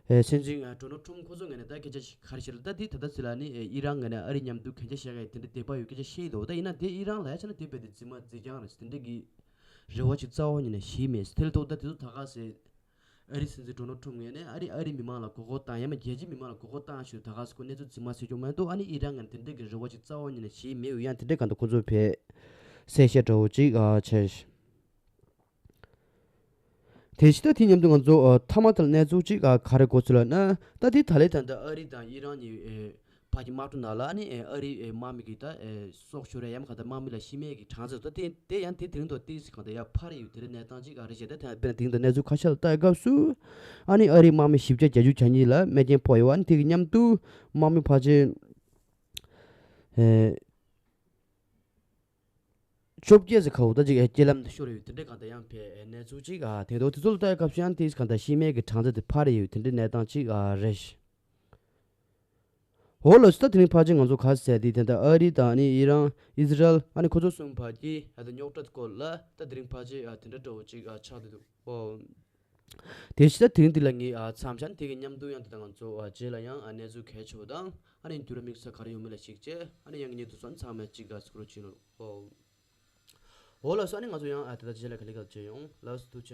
སྲིད་འཛིན་ཌོ་ནལ་ཁྲུམ་ཁོ་ཚོ་ངོས་ནས་ད་སྐད་ཆ་ཞིག་ག་རེ་བཤད་ལ་ད་དེ་ད་ལྟ་ཚེ་ལ་ནི་ཨི་རན་ངོས་ནས་ཨ་རི་མཉམ་དུ་གན་རྒྱ་བཞག་གི་དེ་འདྲ་དད་པ་ཡོད་སྐད་ཆ་བཤད་ཡོད་འདུག་ད་ཡིན་ན་དེ་ཨི་རན་ལ་ཡ་ཆ་ན་དེ་བས་དེ་རྫུན་མ་རྫིག་རྐྱང་རེད། དེ་འདྲ་གི་རེ་བ་ཞིག་རྩ་བ་ཉིད་ནས་བཞེས་མེད། དེ་ལ་ཐོག་ད་དེ་ཚོ་ད་ག་ཟེ་ཨ་རིའི་སྲིད་འཛིན་ཌོ་ནལ་ཁྲུམ་ངོས་ནས་ཨ་རི་ཨ་རིའི་མི་མང་ལ་མགོ་སྐོར་བཏང་ཡང་མ་རྒྱལ་སྤྱིའི་མི་མང་ལ་མགོ་སྐོར་བཏང་ཞུ་ད་ག་ཟེ་ཁོ་གནས་ཚུལ་རྫུན་མ་ཟེར་རྒྱུ་མ་གཏོགས་ཨ་ནི་ཨི་རན་ངོས་ནས་དེ་འདྲ་གི་རེ་བ་ཞིག་རྩ་བ་ཉིད་ནས་བཞེས་མེད་ཡོད། ཡང་དེ་འདྲ་གང་དུ་ཁོ་ཚོ་བས་གསལ་བཤད་འདྲ་བོ་ཅིག་ཨ་བྱས། དེ་ཕྱི་ད་དེ་མཉམ་དུ་ང་ཚོ་ཨ་མཐའ་མ་དེར་གནས་ཚུལ་ཅིག་ཨ་ག་རེ་གོ་ཚུལ་ལ་ན། ད་དེ་ད་ལས་ད་ལྟ་ཨ་རི་དང་ཨི་རན་གཉིས་ཨེ་བར་གྱི་དམག་འཁྲུག་ནང་ལ་ཨ་ནི་ཨེ་ཨ་རིའི་ཨེ་དམག་མི་གིས་ད་ཨེ་སྲོག་ཤོར་ཡ་ཡང་མ་ག་ད་དམག་མི་ལ་ཤི་རྨས་ཀྱི་གྲངས་ཚད་ད་དེ་དེ་ཡང་དེ་དེ་རིང་ཐོག་ཏིས་གང་ད་ཡ་འཕར་ཡོད། དེ་རིང་གནས་སྟངས་ཅིག་ཨ་རེ་བྱས་ད་དེ་དཔེར་ན་དེ་རིང་ད་གནས་ཚུལ་ཁ་ཤས་ལ་ལྟ་ཡ་སྐབས་སུ་ཨ་ནི་ཨ་རིའི་དམག་མི་བཞི་བརྒྱ་བརྒྱད་ཅུ་གྱ་གཉིས་ལ་རྨས་སྐྱོན་ཕོག་ཡོད། ཨ་ནི་དེ་གི་མཉམ་དུ་དམག་མི་ཕལ་ཆེར་ཨེ། བཅོ་བརྒྱད་ཙམ་ཁ་འུ་ད་ཅིག་ཨེ་རྐྱེན་ལམ་དུ་ཤོར་ཡོད། དེ་འདྲའི་གང་ལྟར་ཡང་ཕེ་ཨེ་གནས་ཚུལ་ཅིག་ཨ་དེ་འདུག་དེ་ཚོ་ལ་ལྟ་ཡ་སྐབས་སུ་ཡང་དེ་གང་ལྟར་ཤི་རྨས་ཀྱི་གྲངས་ཚད་དེ་འཕར་ཡོད། དེ་འདྲའི་གནས་སྟངས་ཅིག་ཨ་རེད། འོ་ལགས་སོ། ད་དེ་རིང་ཕལ་ཆེར་ང་ཚོ་ག་ཟེར་དེ་དེ་འདྲ་ཨ་རི་དང་ནི་ཨི་རན་ཨི་ཟི་རལ་ཨ་ནི་ཁོ་ཚོ་གསུམ་བར་གྱི་ཨ་ད་རྙོག་དྲ་སྐོར་ལ་ད་དེ་རིང་ཕལ་ཆེར་ཨ་དེ་འདྲ་འདྲ་བོ་ཅིག་ཨ་ཆགས་བསྡད་འདུག་ཨོ། དེ་ཕྱི་ད་དེ་རིང་འདི་ལ་ངས་ཨ་མཚམས་བཞག་དེ་གི་མཉམ་དུ་ཡང་དེ་དང་ང་ཚོ་ཨ་རྗེས་ལ་ཡང་ཨ་གནས་ཚུལ་གལ་ཆེ་བ་དང་ཨ་ནི་འགྱུར་བ་དམིགས་བསལ་ག་རེ་ཡོང་མིན་ལ་གཞིགས་བྱས་ཨ་ནི་ཡང་ངེད་དུ་སོང་ཚང་མས་གཅིག་ག་སྐུ་རོགས་བྱེད་ནོ། ཨོ། འོ་ལགས་སོ། ཨ་ནི་ང་ཚོ་ཡང་ཨ་དེ་ད་རྗེས་ལ་ག་ལེ་ག་བྱེད་ཡོང་ལགས་སོ། ཐུགས་རྗེ་ཆེ།